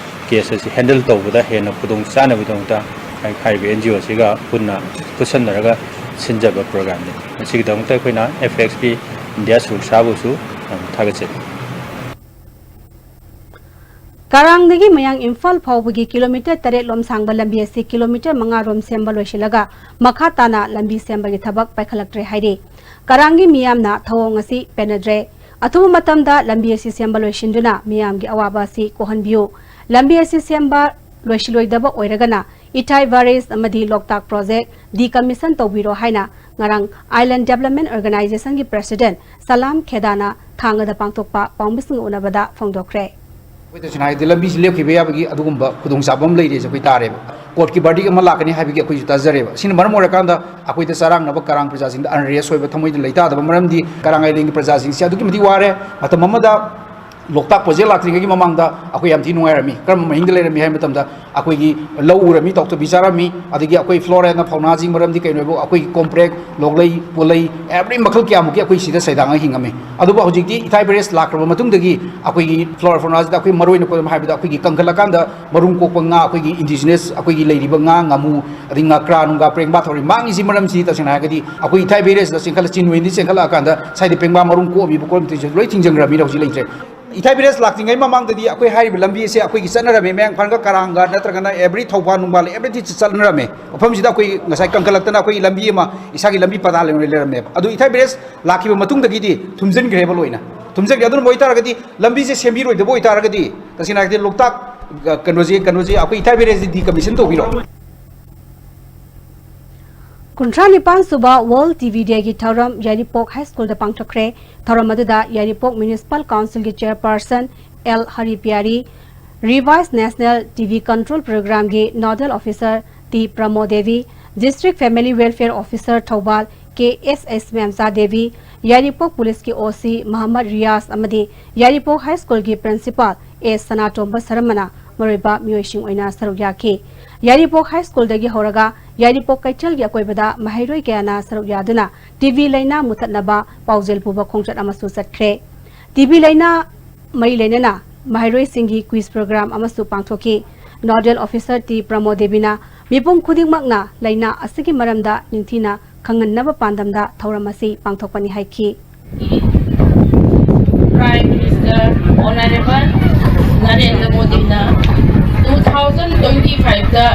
ꯀꯦꯁ ꯑꯁꯤ ꯍꯦꯟꯗꯜ ꯇꯧꯕꯗ ꯍꯦꯟꯅ ꯈꯨꯗꯣꯡ ꯆꯥꯅꯕꯒꯤꯗꯃꯛꯇ ꯑꯩ ꯍꯥꯏꯔꯤꯕ ꯑꯦꯟ ꯖꯤ ꯑꯣ ꯑꯁꯤꯒ ꯄꯨꯟꯅ ꯈꯨꯠꯁꯝꯅꯔꯒ ꯁꯤꯟꯖꯕ ꯄ꯭ꯔꯣꯒ꯭ꯔꯥꯝꯅꯤ꯫ ꯃꯁꯤꯒꯤꯗꯃꯛꯇ ꯑꯩꯈꯣꯏꯅ ꯑꯦꯐ ꯑꯦꯛꯁ ꯄꯤ ꯏꯟꯗꯤꯌꯥ ꯁꯨꯔꯛꯁꯥꯕꯨꯁꯨ ꯌꯥꯝꯅ ꯊꯥꯒꯠꯆꯔꯤ꯫ ꯀꯔꯥꯡꯗꯒꯤ ꯃꯌꯥꯡ ꯏꯝꯐꯥꯜ ꯐꯥꯎꯕꯒꯤ ꯀꯤꯂꯣꯃꯤꯇꯔ ꯇꯔꯦꯠ ꯂꯣꯝ ꯁꯥꯡꯕ ꯂꯝꯕꯤ ꯑꯁꯤ ꯀꯤꯂꯣꯃꯤꯇꯔ ꯃꯉꯥ ꯔꯣꯝ ꯁꯦꯝꯕ ꯂꯣꯏꯁꯤꯜꯂꯒ ꯃꯈꯥ ꯇꯥꯅ ꯂꯝꯕꯤ ꯁꯦꯝꯕꯒꯤ ꯊꯕꯛ ꯄꯥꯏꯈꯠꯂꯛꯇ꯭ꯔꯦ ꯍꯥꯏꯔꯤ꯫ ꯀꯔꯥꯡꯒꯤ ꯃꯤꯌꯥꯝꯅ ꯊꯧꯑꯣꯡ ꯑꯁꯤ ꯄꯦꯟꯅꯗ꯭ꯔꯦ꯫ ꯑꯊꯨꯕ ꯃꯇꯝꯗ ꯂꯝꯕꯤ ꯑꯁꯤ ꯁꯦꯝꯕ ꯂꯣꯏꯁꯤꯟꯗꯨꯅ ꯃꯤꯌꯥꯝꯒꯤ ꯑꯋꯥꯕ ꯑꯁꯤ ꯀꯣꯛꯍꯟꯕꯤꯌꯨ꯫ ꯂꯝꯕꯤ ꯑꯁꯤ ꯁꯦꯝꯕ ꯂꯣꯏꯁꯤꯜꯂꯣꯏꯗꯕ ꯑꯣꯏꯔꯒꯅ ꯏꯊꯥꯏ ꯕꯔꯦꯖ ꯑꯃꯗꯤ ꯂꯣꯛꯇꯥꯛ ꯄ꯭ꯔꯣꯖꯦꯛ ꯗꯤꯀꯃꯤꯁꯟ ꯇꯧꯕꯤꯔꯣ ꯍꯥꯏꯅ ꯉꯔꯥꯡ ꯑꯥꯏꯂꯦꯟ ꯗꯦꯕꯂꯞꯃꯦꯟ ꯑꯣꯔꯒꯅꯥꯏꯖꯦꯁꯟꯒꯤ ꯄ꯭ꯔꯁꯤꯗꯦꯟ ꯁꯂꯥꯝ ꯈꯦꯗꯥꯅ ꯊꯥꯡꯒꯗ ꯄꯥꯡꯊꯣꯛꯄ ꯄꯥꯎꯃꯤꯁꯤꯡꯒ ꯎꯅꯕꯗ ꯐꯣꯡꯗꯣꯛꯈ꯭ꯔꯦ꯫ ꯑꯩꯈꯣꯏ ꯇꯁꯦꯡꯅ ꯍꯥꯏꯔꯗꯤ ꯂꯝꯕꯤꯁꯤ ꯂꯦꯞꯈꯤꯕ ꯌꯥꯕꯒꯤ ꯑꯗꯨꯒꯨꯝꯕ ꯈꯨꯗꯣꯡꯆꯥꯕ ꯑꯃ ꯂꯩꯔꯦꯁꯦ ꯑꯩꯈꯣꯏ ꯇꯥꯔꯦꯕ꯫ ꯀꯣꯔꯠꯀꯤ ꯕꯔꯗꯤꯛ ꯑꯃ ꯂꯥꯛꯀꯅꯤ ꯍꯥꯏꯕꯒꯤ ꯑꯩꯈꯣꯏꯁꯨ ꯇꯥꯖꯔꯦꯕ꯫ ꯁꯤꯅ ꯃꯔꯝ ꯑꯣꯏꯔꯀꯥꯟꯗ ꯑꯩꯈꯣꯏꯗ ꯆꯔꯥꯡꯅꯕ ꯀꯔꯥꯡ ꯄ꯭ꯔꯖꯥꯁꯤꯡꯗ ꯑꯟꯔꯦꯁ ꯑꯣꯏꯕ, ꯊꯃꯣꯏꯗ ꯂꯩꯇꯥꯗꯕ ꯃꯔꯝꯗꯤ ꯀꯔꯥꯡ ꯑꯥꯏꯂꯦꯟꯒꯤ ꯄ꯭ꯔꯖꯥꯁꯤꯡꯁꯦ ꯑꯗꯨꯛꯀꯤ ꯃꯇꯤꯛ ꯋꯥꯔꯦ꯫ ꯃꯇꯝ ꯑꯃꯗ ꯂꯣꯛꯇꯥꯛ ꯄ꯭ꯔꯣꯖꯦꯛ ꯂꯥꯛꯇ꯭ꯔꯤꯉꯩꯒꯤ ꯃꯃꯥꯡꯗ ꯑꯩꯈꯣꯏ ꯌꯥꯝ ꯊꯤ ꯅꯨꯡꯉꯥꯏꯔꯝꯃꯤ꯫ ꯀꯔꯝꯕ ꯃꯍꯤꯡꯗ ꯂꯩꯔꯝꯃꯤ ꯍꯥꯏꯕ ꯃꯇꯝꯗ ꯑꯩꯈꯣꯏꯒꯤ ꯂꯧ ꯎꯔꯝꯃꯤ, ꯇꯧꯊꯕꯤ ꯆꯥꯔꯝꯃꯤ, ꯑꯗꯒꯤ ꯑꯩꯈꯣꯏ flora and faunaꯁꯤ ꯃꯔꯝꯗꯤ ꯀꯩꯅꯣ ꯍꯥꯏꯕꯨ ꯑꯩꯈꯣꯏꯒꯤ ꯀꯣꯝꯄ꯭ꯔꯦꯛ, ꯂꯣꯛꯂꯩ, ꯄꯣꯂꯩ, every ꯃꯈꯜ ꯀꯌꯥꯃꯨꯛꯀꯤ ꯑꯩꯈꯣꯏ ꯁꯤꯗ ꯁꯩꯗꯥꯡꯉ ꯍꯤꯡꯉꯝꯃꯤ꯫ ꯑꯗꯨꯕꯨ ꯍꯧꯖꯤꯛꯇꯤ ꯏꯊꯥꯏ ꯕꯔꯦꯖ ꯂꯥꯛꯈ꯭ꯔꯕ ꯃꯇꯨꯡꯗꯒꯤ ꯑꯩꯈꯣꯏꯒꯤ flora faunaꯁꯤꯗ ꯑꯩꯈꯣꯏ ꯃꯔꯨꯑꯣꯏꯅ ꯀꯣ-, ꯍꯥꯏꯕꯗ ꯑꯩꯈꯣꯏꯒꯤ ꯀꯪꯈꯠꯂꯀꯥꯟꯗ ꯃꯔꯨꯝ ꯀꯣꯛꯄ ꯉꯥ, ꯑꯩꯈꯣꯏꯒꯤ indigenous ꯑꯩꯈꯣꯏꯒꯤ ꯂꯩꯔꯤꯕ ꯉꯥ, ꯉꯥꯃꯨ, ꯑꯗꯩ ꯉꯥꯀ꯭ꯔꯥ ꯅꯨꯡꯒ꯭ꯔꯥ, ꯄꯦꯡꯕꯥ ꯊꯧꯔꯤ ꯃꯥꯡꯉꯤꯁꯤ ꯃꯔꯝꯁꯤ ꯇꯁꯦꯡꯅ ꯍꯥꯏꯔꯒꯗꯤ ꯑꯩꯈꯣꯏ ꯏꯊꯥꯏ ꯕꯔꯦꯖꯇ ꯆꯦꯟꯈꯠꯂ ꯆꯤꯟ ꯑꯣꯏꯅꯗꯤ ꯆꯦꯟꯈꯠꯂꯛꯑꯀꯥꯟꯗ ꯁ꯭ꯋꯥꯏꯗ ꯄꯦꯡꯕꯥ ꯃꯔꯨꯝ ꯀꯣꯛꯑꯝꯃꯤꯕ ꯈꯣꯠꯂꯝꯃꯤꯕꯁꯦ ꯂꯣꯏ ꯊꯤꯡꯖꯤꯟꯈ꯭ꯔꯕꯅꯤꯅ ꯍꯧꯖꯤꯛ ꯂꯩꯇ꯭ꯔꯦ꯫ ꯏꯊꯥꯏ ꯕꯔꯦꯖ ꯂꯥꯛꯇ꯭ꯔꯤꯉꯩ ꯃꯃꯥꯡꯗꯗꯤ ꯑꯩꯈꯣꯏ ꯍꯥꯏꯔꯤꯕ ꯂꯝꯕꯤ ꯑꯁꯦ ꯑꯩꯈꯣꯏꯒꯤ ꯆꯠꯅꯔꯝꯃꯤ, ꯃꯌꯥꯡ ꯏꯝꯐꯥꯜꯒ ꯀꯔꯥꯡꯒ ꯅꯠꯇ꯭ꯔꯒꯅ every ꯊꯧꯕꯥꯜ ꯅꯨꯡꯕꯥꯜ everything ꯆꯠꯅꯔꯝꯃꯤ꯫ ꯃꯐꯝꯁꯤꯗ ꯑꯩꯈꯣꯏ ꯉꯁꯥꯏ ꯀꯪꯈꯠꯂꯛꯇꯅ ꯑꯩꯈꯣꯏ ꯂꯝꯕꯤ ꯑꯃ ꯏꯁꯥꯒꯤ ꯂꯝꯕꯤ ꯄꯇꯥ ꯂꯩꯔꯝꯃꯦꯕ꯫ ꯑꯗꯨ ꯏꯊꯥꯏ ꯕꯔꯦꯖ ꯂꯥꯛꯈꯤꯕ ꯃꯇꯨꯡꯗꯒꯤꯗꯤ ꯊꯨꯝꯖꯤꯟꯈ꯭ꯔꯦꯕ ꯂꯣꯏꯅ꯫ ꯊꯨꯝꯖꯤꯟꯈ꯭ꯔꯦ꯫ ꯑꯗꯨꯅ ꯑꯣꯏꯇꯥꯔꯒꯗꯤ ꯂꯝꯕꯤꯁꯦ ꯁꯦꯝꯕꯤꯔꯣꯏꯗꯕ ꯑꯣꯏꯇꯥꯔꯒꯗꯤ ꯇꯁꯦꯡꯅ ꯍꯥꯏꯔꯒꯗꯤ ꯂꯣꯛꯇꯥꯛ, ꯑ, ꯀꯩꯅꯣꯁꯦ, ꯀꯩꯅꯣꯁꯦ ꯑꯩꯈꯣꯏ ꯏꯊꯥꯏ ꯕꯔꯦꯖꯁꯦ decommission ꯇꯧꯕꯤꯔꯣ꯫ ꯀꯨꯟꯊ꯭ꯔꯥ ꯅꯤꯄꯥꯟ ꯁꯨꯕ World ꯇꯤ ꯚꯤ Dayꯒꯤ ꯊꯧꯔꯝ ꯌꯥꯏꯔꯤꯄꯣꯛ ꯍꯥꯏ ꯁ꯭ꯀꯨꯜꯗ ꯄꯥꯡꯊꯣꯛꯈ꯭ꯔꯦ꯫ ꯊꯧꯔꯝ ꯑꯗꯨꯗ ꯌꯥꯏꯔꯤꯄꯣꯛ Municipal Councilꯒꯤ chairperson L Haripyari, Revised National T B Control Programꯒꯤ nodal officer T Pramo Devi, District Family Welfare Officer Thoubal K S S Memcha Devi, Yairipok ꯄꯨꯂꯤꯁꯀꯤ ꯑꯣ ꯁꯤ ꯃꯍꯃꯗ ꯔꯤꯌꯥꯖ ꯑꯃꯗꯤ ꯌꯥꯏꯔꯤꯄꯣꯛ ꯍꯥꯏ ꯁ꯭ꯀꯨꯜꯒꯤ principal ꯑꯦꯁ ꯁꯅꯥꯇꯣꯝꯕ ꯁꯔꯃꯅ ꯃꯔꯨꯑꯣꯏꯕ ꯃꯤꯑꯣꯏꯁꯤꯡ ꯑꯣꯏꯅ ꯁꯔꯨꯛ ꯌꯥꯈꯤ꯫ ꯌꯥꯏꯔꯤꯄꯣꯛ ꯍꯥꯏ ꯁ꯭ꯀꯨꯜꯗꯒꯤ ꯍꯧꯔꯒ ꯌꯥꯏꯔꯤꯄꯣꯛ ꯀꯩꯊꯦꯜꯒꯤ ꯑꯀꯣꯏꯕꯗ ꯃꯍꯩꯔꯣꯏ ꯀꯌꯥꯅ ꯁꯔꯨꯛ ꯌꯥꯗꯨꯅ ꯇꯤ ꯕꯤ ꯂꯥꯏꯅꯥ ꯃꯨꯊꯠꯅꯕ ꯄꯥꯎꯖꯦꯜ ꯄꯨꯕ ꯈꯣꯡꯆꯠ ꯑꯃꯁꯨ ꯆꯠꯈ꯭ꯔꯦ꯫ ꯇꯤ ꯕꯤ ꯂꯥꯏꯅꯥ ꯃꯔꯤ ꯂꯩꯅꯅ ꯃꯍꯩꯔꯣꯏꯁꯤꯡꯒꯤ ꯀ꯭ꯋꯤꯖ ꯄ꯭ꯔꯣꯒ꯭ꯔꯥꯝ ꯑꯃꯁꯨ ꯄꯥꯡꯊꯣꯛꯈꯤ꯫ ꯅꯣꯗꯦꯜ ꯑꯣꯐꯤꯁꯔ ꯇꯤ ꯄ꯭ꯔꯃꯣꯗ ꯗꯦꯕꯤꯅ ꯃꯤꯄꯨꯝ ꯈꯨꯗꯤꯡꯃꯛꯅ ꯂꯥꯏꯅꯥ ꯑꯁꯤꯒꯤ ꯃꯔꯝꯗ ꯅꯤꯡꯊꯤꯅ ꯈꯪꯍꯟꯅꯕ ꯄꯥꯟꯗꯝꯗ ꯊꯧꯔꯝ ꯑꯁꯤ ꯄꯥꯡꯊꯣꯛꯄꯅꯤ ꯍꯥꯏꯈꯤ꯫ Prime Minister Honorable Narendra Modi ꯅ two thousand twenty-five ꯗ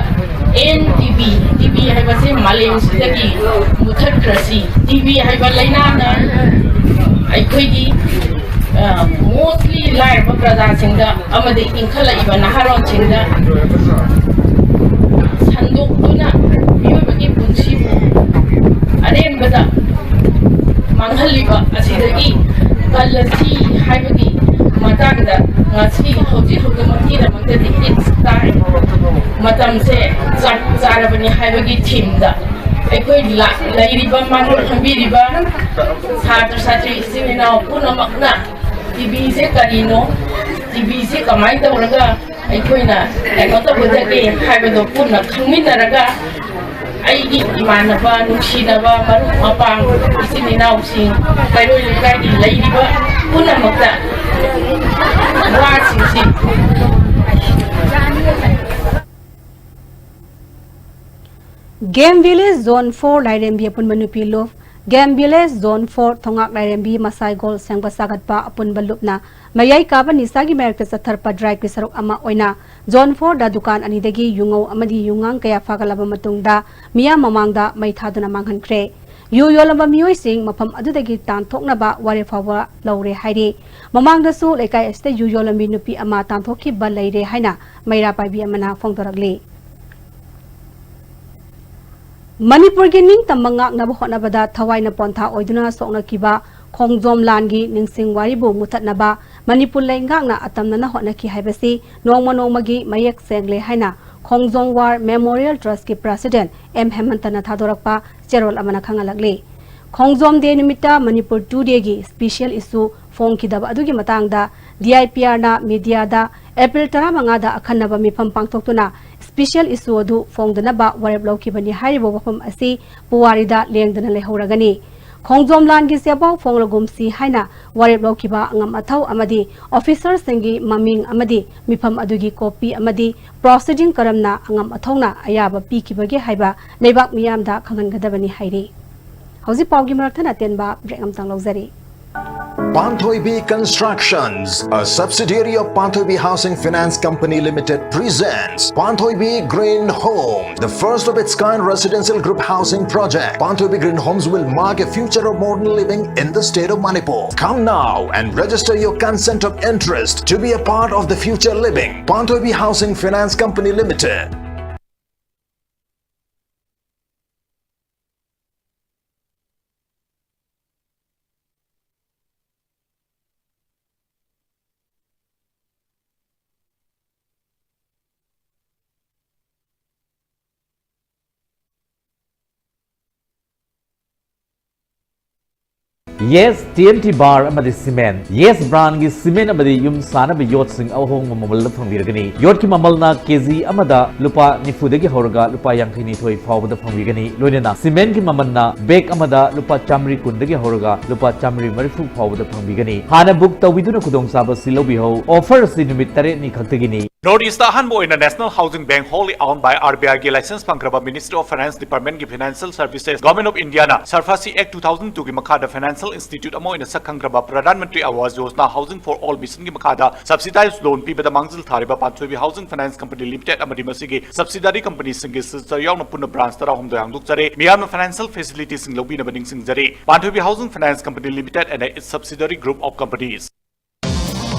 N T B, T B ꯍꯥꯏꯕꯁꯤ ꯃꯥꯂꯦꯝꯁꯤꯗꯒꯤ ꯃꯨꯊꯠꯈ꯭ꯔꯁꯤ꯫ ꯇꯤ ꯕꯤ ꯍꯥꯏꯕ ꯂꯥꯏꯅꯥꯅ ꯑꯩꯈꯣꯏꯒꯤ, ꯑ, mostly ꯂꯥꯏꯔꯕ ꯄ꯭ꯔꯖꯥꯁꯤꯡꯗ ꯑꯃꯗꯤ ꯏꯟꯈꯠꯂꯛꯏꯕ ꯅꯍꯥꯔꯣꯜꯁꯤꯡꯗ ꯁꯟꯗꯣꯛꯇꯨꯅ ꯃꯤꯑꯣꯏꯕꯒꯤ ꯄꯨꯟꯁꯤꯕꯨ ꯑꯔꯦꯝꯕꯗ ꯃꯥꯡꯍꯜꯂꯤꯕ ꯑꯁꯤꯗꯒꯤ ꯀꯜꯂꯁꯤ ꯍꯥꯏꯕꯒꯤ ꯃꯇꯥꯡꯗ ꯉꯁꯤ ꯍꯧꯖꯤꯛ ꯍꯧꯖꯤꯛꯃꯛꯀꯤꯗꯃꯛꯇꯗꯤ it's time, ꯃꯇꯝꯁꯦ ꯆꯞ ꯆꯥꯔꯕꯅꯤ ꯍꯥꯏꯕꯒꯤ ꯊꯤꯝꯗ ꯑꯩꯈꯣꯏ ꯂꯥ-, ꯂꯩꯔꯤꯕ ꯃꯥꯡꯂꯣꯟ ꯈꯪꯕꯤꯔꯤꯕ ꯁꯥꯇ꯭ꯔ ꯁꯥꯇ꯭ꯔꯤ ꯏꯆꯤꯟ ꯏꯅꯥꯎ ꯄꯨꯝꯅꯃꯛꯅ ꯇꯤ ꯕꯤꯁꯦ ꯀꯔꯤꯅꯣ, ꯇꯤ ꯕꯤꯁꯦ ꯀꯃꯥꯏꯅ ꯇꯧꯔꯒ ꯑꯩꯈꯣꯏꯅ ꯀꯩꯅꯣ ꯇꯧꯒꯗꯒꯦ ꯍꯥꯏꯕꯗꯣ ꯄꯨꯟꯅ ꯈꯪꯃꯤꯟꯅꯔꯒ ꯑꯩꯒꯤ ꯏꯃꯥꯟꯅꯕ, ꯅꯨꯡꯁꯤꯅꯕ ꯃꯔꯨꯞ ꯃꯄꯥꯡ, ꯏꯆꯤꯟ ꯏꯅꯥꯎꯁꯤꯡ, ꯀꯩꯔꯣꯏ ꯂꯩꯀꯥꯏꯒꯤ ꯂꯩꯔꯤꯕ ꯄꯨꯝꯅꯃꯛꯇ ꯋꯥꯁꯤꯡꯁꯤ Game Village Zone four ꯂꯥꯏꯔꯦꯝꯕꯤ ꯑꯄꯨꯟꯕ ꯅꯨꯄꯤ ꯂꯨꯞ, Game Village Zone four ꯊꯣꯉꯥꯛ ꯂꯥꯏꯔꯦꯝꯕꯤ ꯃꯁꯥꯏꯒꯣꯜ ꯁꯦꯡꯕ ꯁꯥꯒꯠꯄ ꯑꯄꯨꯟꯕ ꯂꯨꯞꯅ ꯃꯌꯥꯏ ꯀꯥꯕ ꯅꯤꯁꯥꯒꯤ ꯃꯥꯌꯣꯛꯇ ꯆꯠꯊꯔꯛꯄ ꯗ꯭ꯔꯥꯏꯚꯀꯤ ꯁꯔꯨꯛ ꯑꯃ ꯑꯣꯏꯅ Zone four ꯗ ꯗꯨꯀꯥꯟ ꯑꯅꯤꯗꯒꯤ ꯌꯨꯉꯧ ꯑꯃꯗꯤ ꯌꯨꯉꯥꯡ ꯀꯌꯥ ꯐꯥꯒꯠꯂꯕ ꯃꯇꯨꯡꯗ ꯃꯤꯌꯥꯝ ꯃꯃꯥꯡꯗ ꯃꯩ ꯊꯥꯗꯨꯅ ꯃꯥꯡꯍꯟꯈ꯭ꯔꯦ꯫ ꯌꯨ ꯌꯣꯜꯂꯝꯕ ꯃꯤꯑꯣꯏꯁꯤꯡ ꯃꯐꯝ ꯑꯗꯨꯗꯒꯤ ꯇꯥꯟꯊꯣꯛꯅꯕ ꯋꯥꯔꯦꯞ ꯐꯥꯎꯕ ꯂꯧꯔꯦ ꯍꯥꯏꯔꯤ꯫ ꯃꯃꯥꯡꯗꯁꯨ ꯂꯩꯀꯥꯏ ꯑꯁꯤꯗ ꯌꯨ ꯌꯣꯜꯂꯝꯃꯤ ꯅꯨꯄꯤ ꯑꯃ ꯇꯥꯟꯊꯣꯛꯈꯤꯕ ꯂꯩꯔꯦ ꯍꯥꯏꯅ ꯃꯩꯔꯥ ꯄꯥꯏꯕꯤ ꯑꯃꯅ ꯐꯣꯡꯗꯣꯔꯛꯂꯤ꯫ ꯃꯅꯤꯄꯨꯔꯒꯤ ꯅꯤꯡꯇꯝꯕ ꯉꯥꯛꯅꯕ ꯍꯣꯠꯅꯕꯗ ꯊꯋꯥꯏꯅ ꯄꯣꯟꯊꯥ ꯑꯣꯏꯗꯨꯅ ꯁꯣꯛꯅꯈꯤꯕ ꯈꯣꯡꯖꯣꯝ ꯂꯥꯟꯒꯤ ꯅꯤꯡꯁꯤꯡ ꯋꯥꯔꯤꯕꯨ ꯃꯨꯊꯠꯅꯕ ꯃꯅꯤꯄꯨꯔ ꯂꯩꯉꯥꯛꯅ ꯑꯇꯝꯅꯅ ꯍꯣꯠꯅꯈꯤ ꯍꯥꯏꯕꯁꯤ ꯅꯣꯡꯃ ꯅꯣꯡꯃꯒꯤ ꯃꯌꯦꯛ ꯁꯦꯡꯂꯦ ꯍꯥꯏꯅ ꯈꯣꯡꯖꯣꯝ ꯋꯥꯔ ꯃꯦꯃꯣꯔꯤꯌꯦꯜ ꯇ꯭ꯔꯁꯀꯤ ꯄ꯭ꯔꯁꯤꯗꯦꯟ ꯑꯦꯝ ꯍꯦꯃꯟꯇꯅ ꯊꯥꯗꯣꯔꯛꯄ ꯆꯦꯔꯣꯜ ꯑꯃꯅ ꯈꯪꯍꯜꯂꯛꯂꯤ꯫ ꯈꯣꯡꯖꯣꯝ ꯗꯦ ꯅꯨꯃꯤꯠꯇ ꯃꯅꯤꯄꯨꯔ ꯇꯨꯗꯦꯒꯤ ꯁ꯭ꯄꯤꯁꯦꯜ ꯏꯁꯨ ꯐꯣꯡꯈꯤꯗꯕ ꯑꯗꯨꯒꯤ ꯃꯇꯥꯡꯗ ꯗꯤ ꯑꯥꯏ ꯄꯤ ꯑꯥꯔꯅ ꯃꯤꯗꯤꯌꯥꯗ ꯑꯦꯄ꯭ꯔꯤꯜ ꯇꯔꯥꯃꯉꯥꯗ ꯑꯈꯟꯅꯕ ꯃꯤꯐꯝ ꯄꯥꯡꯊꯣꯛꯇꯨꯅ special issue ꯑꯗꯨ ꯐꯣꯡꯗꯅꯕ ꯋꯥꯔꯦꯞ ꯂꯧꯈꯤꯕꯅꯤ ꯍꯥꯏꯔꯤꯕ ꯋꯥꯐꯝ ꯑꯁꯤ ꯄꯨꯋꯥꯔꯤꯗ ꯂꯦꯡꯗꯅ ꯂꯩꯍꯧꯔꯒꯅꯤ꯫ ꯈꯣꯡꯖꯣꯝ ꯂꯥꯟꯒꯤ ꯆꯦꯄꯥꯎ ꯐꯣꯡꯂꯒꯨꯝꯁꯤ ꯍꯥꯏꯅ ꯋꯥꯔꯦꯞ ꯂꯧꯈꯤꯕ ꯑꯉꯝ ꯑꯊꯧ ꯑꯃꯗꯤ officerꯁꯤꯡꯒꯤ ꯃꯃꯤꯡ ꯑꯃꯗꯤ ꯃꯤꯐꯝ ꯑꯗꯨꯒꯤ copy ꯑꯃꯗꯤ proceeding ꯀꯔꯝꯅ ꯑꯉꯝ ꯑꯊꯧꯅ ꯑꯌꯥꯕ ꯄꯤꯈꯤꯕꯒꯦ ꯍꯥꯏꯕ ꯂꯩꯕꯥꯛ ꯃꯤꯌꯥꯝꯗ ꯈꯪꯍꯟꯒꯗꯕꯅꯤ ꯍꯥꯏꯔꯤ꯫ ꯍꯧꯖꯤꯛ ꯄꯥꯎꯒꯤ ꯃꯔꯛ ꯊꯠꯅ ꯑꯇꯦꯟꯕ break ꯑꯃꯇꯪ ꯂꯧꯖꯔꯤ꯫ Panthoibi Constructions, a subsidiary of Panthoibi Housing Finance Company Limited, presents Panthoibi Green Home, the first of its kind residential group housing project. Panthoibi Green Homes will mark a future of modern living in the state of Manipur. Come now and register your consent of interest to be a part of the future living. Panthoibi Housing Finance Company Limited. Yes, T M T Bar ꯑꯃꯗꯤ Cement꯫ Yes brandꯒꯤ cement ꯑꯃꯗꯤ ꯌꯨꯝ ꯁꯥꯅꯕ ꯌꯣꯠꯁꯤꯡ ꯑꯍꯣꯡꯕ ꯃꯃꯜꯗ ꯐꯪꯕꯤꯔꯒꯅꯤ꯫ ꯌꯣꯠꯀꯤ ꯃꯃꯜꯅ K G ꯑꯃꯗ ꯂꯨꯄꯥ ꯅꯤꯐꯨꯗꯒꯤ ꯍꯧꯔꯒ ꯂꯨꯄꯥ ꯌꯥꯡꯈꯩꯅꯤꯊꯣꯏ ꯐꯥꯎꯕꯗ ꯐꯪꯕꯤꯒꯅꯤ꯫ ꯂꯣꯏꯅꯅ cementꯀꯤ ꯃꯃꯜꯅ bag ꯑꯃꯗ ꯂꯨꯄꯥ ꯆꯥꯃꯔꯤ ꯀꯨꯟꯗꯒꯤ ꯍꯧꯔꯒ ꯂꯨꯄꯥ ꯆꯥꯃꯔꯤ ꯃꯔꯤꯐꯨ ꯐꯥꯎꯕꯗ ꯐꯪꯕꯤꯒꯅꯤ꯫ ꯍꯥꯟꯅ book ꯇꯧꯕꯤꯗꯨꯅ ꯈꯨꯗꯣꯡꯆꯥꯕ ꯑꯁꯤ ꯂꯧꯕꯤꯍꯧ꯫ Offer ꯑꯁꯤ ꯅꯨꯃꯤꯠ ꯇꯔꯦꯠꯅꯤ ꯈꯛꯇꯒꯤꯅꯤ꯫ North East ꯑꯍꯥꯟꯕ ꯑꯣꯏꯅ National Housing Bank, wholly owned by R B I ꯒꯤ license ꯐꯪꯈ꯭ꯔꯕ Ministry of Finance Departmentꯀꯤ Financial Services, Government of Indiaꯅ SARFAESI Act two thousand twoꯒꯤ ꯃꯈꯥꯗ financial institute ꯑꯃ ꯑꯣꯏꯅ ꯁꯛ ꯈꯪꯈ꯭ꯔꯕ Pradhan Mantri Awas Yojana Housing for All Missionꯒꯤ ꯃꯈꯥꯗ subsidized loan ꯄꯤꯕꯗ ꯃꯥꯡꯖꯤꯜ ꯊꯥꯔꯤꯕ ꯄꯥꯟꯊꯣꯏꯕꯤ Housing Finance Company Limited ꯑꯃꯗꯤ ꯃꯁꯤꯒꯤ subsidiary companyꯁꯤꯡꯒꯤ signature ꯌꯥꯎꯅ ꯄꯨꯟꯅ branch ꯇꯔꯥꯍꯨꯝꯗꯣꯏ ꯍꯥꯡꯗꯣꯛꯆꯔꯦ꯫ ꯃꯤꯌꯥꯝꯅ financial facilitiesꯁꯤꯡ ꯂꯧꯕꯤꯅꯕ ꯅꯤꯡꯁꯤꯡꯖꯔꯤ꯫ Panthoibi Housing Finance Company Limited and its subsidiary group of companies.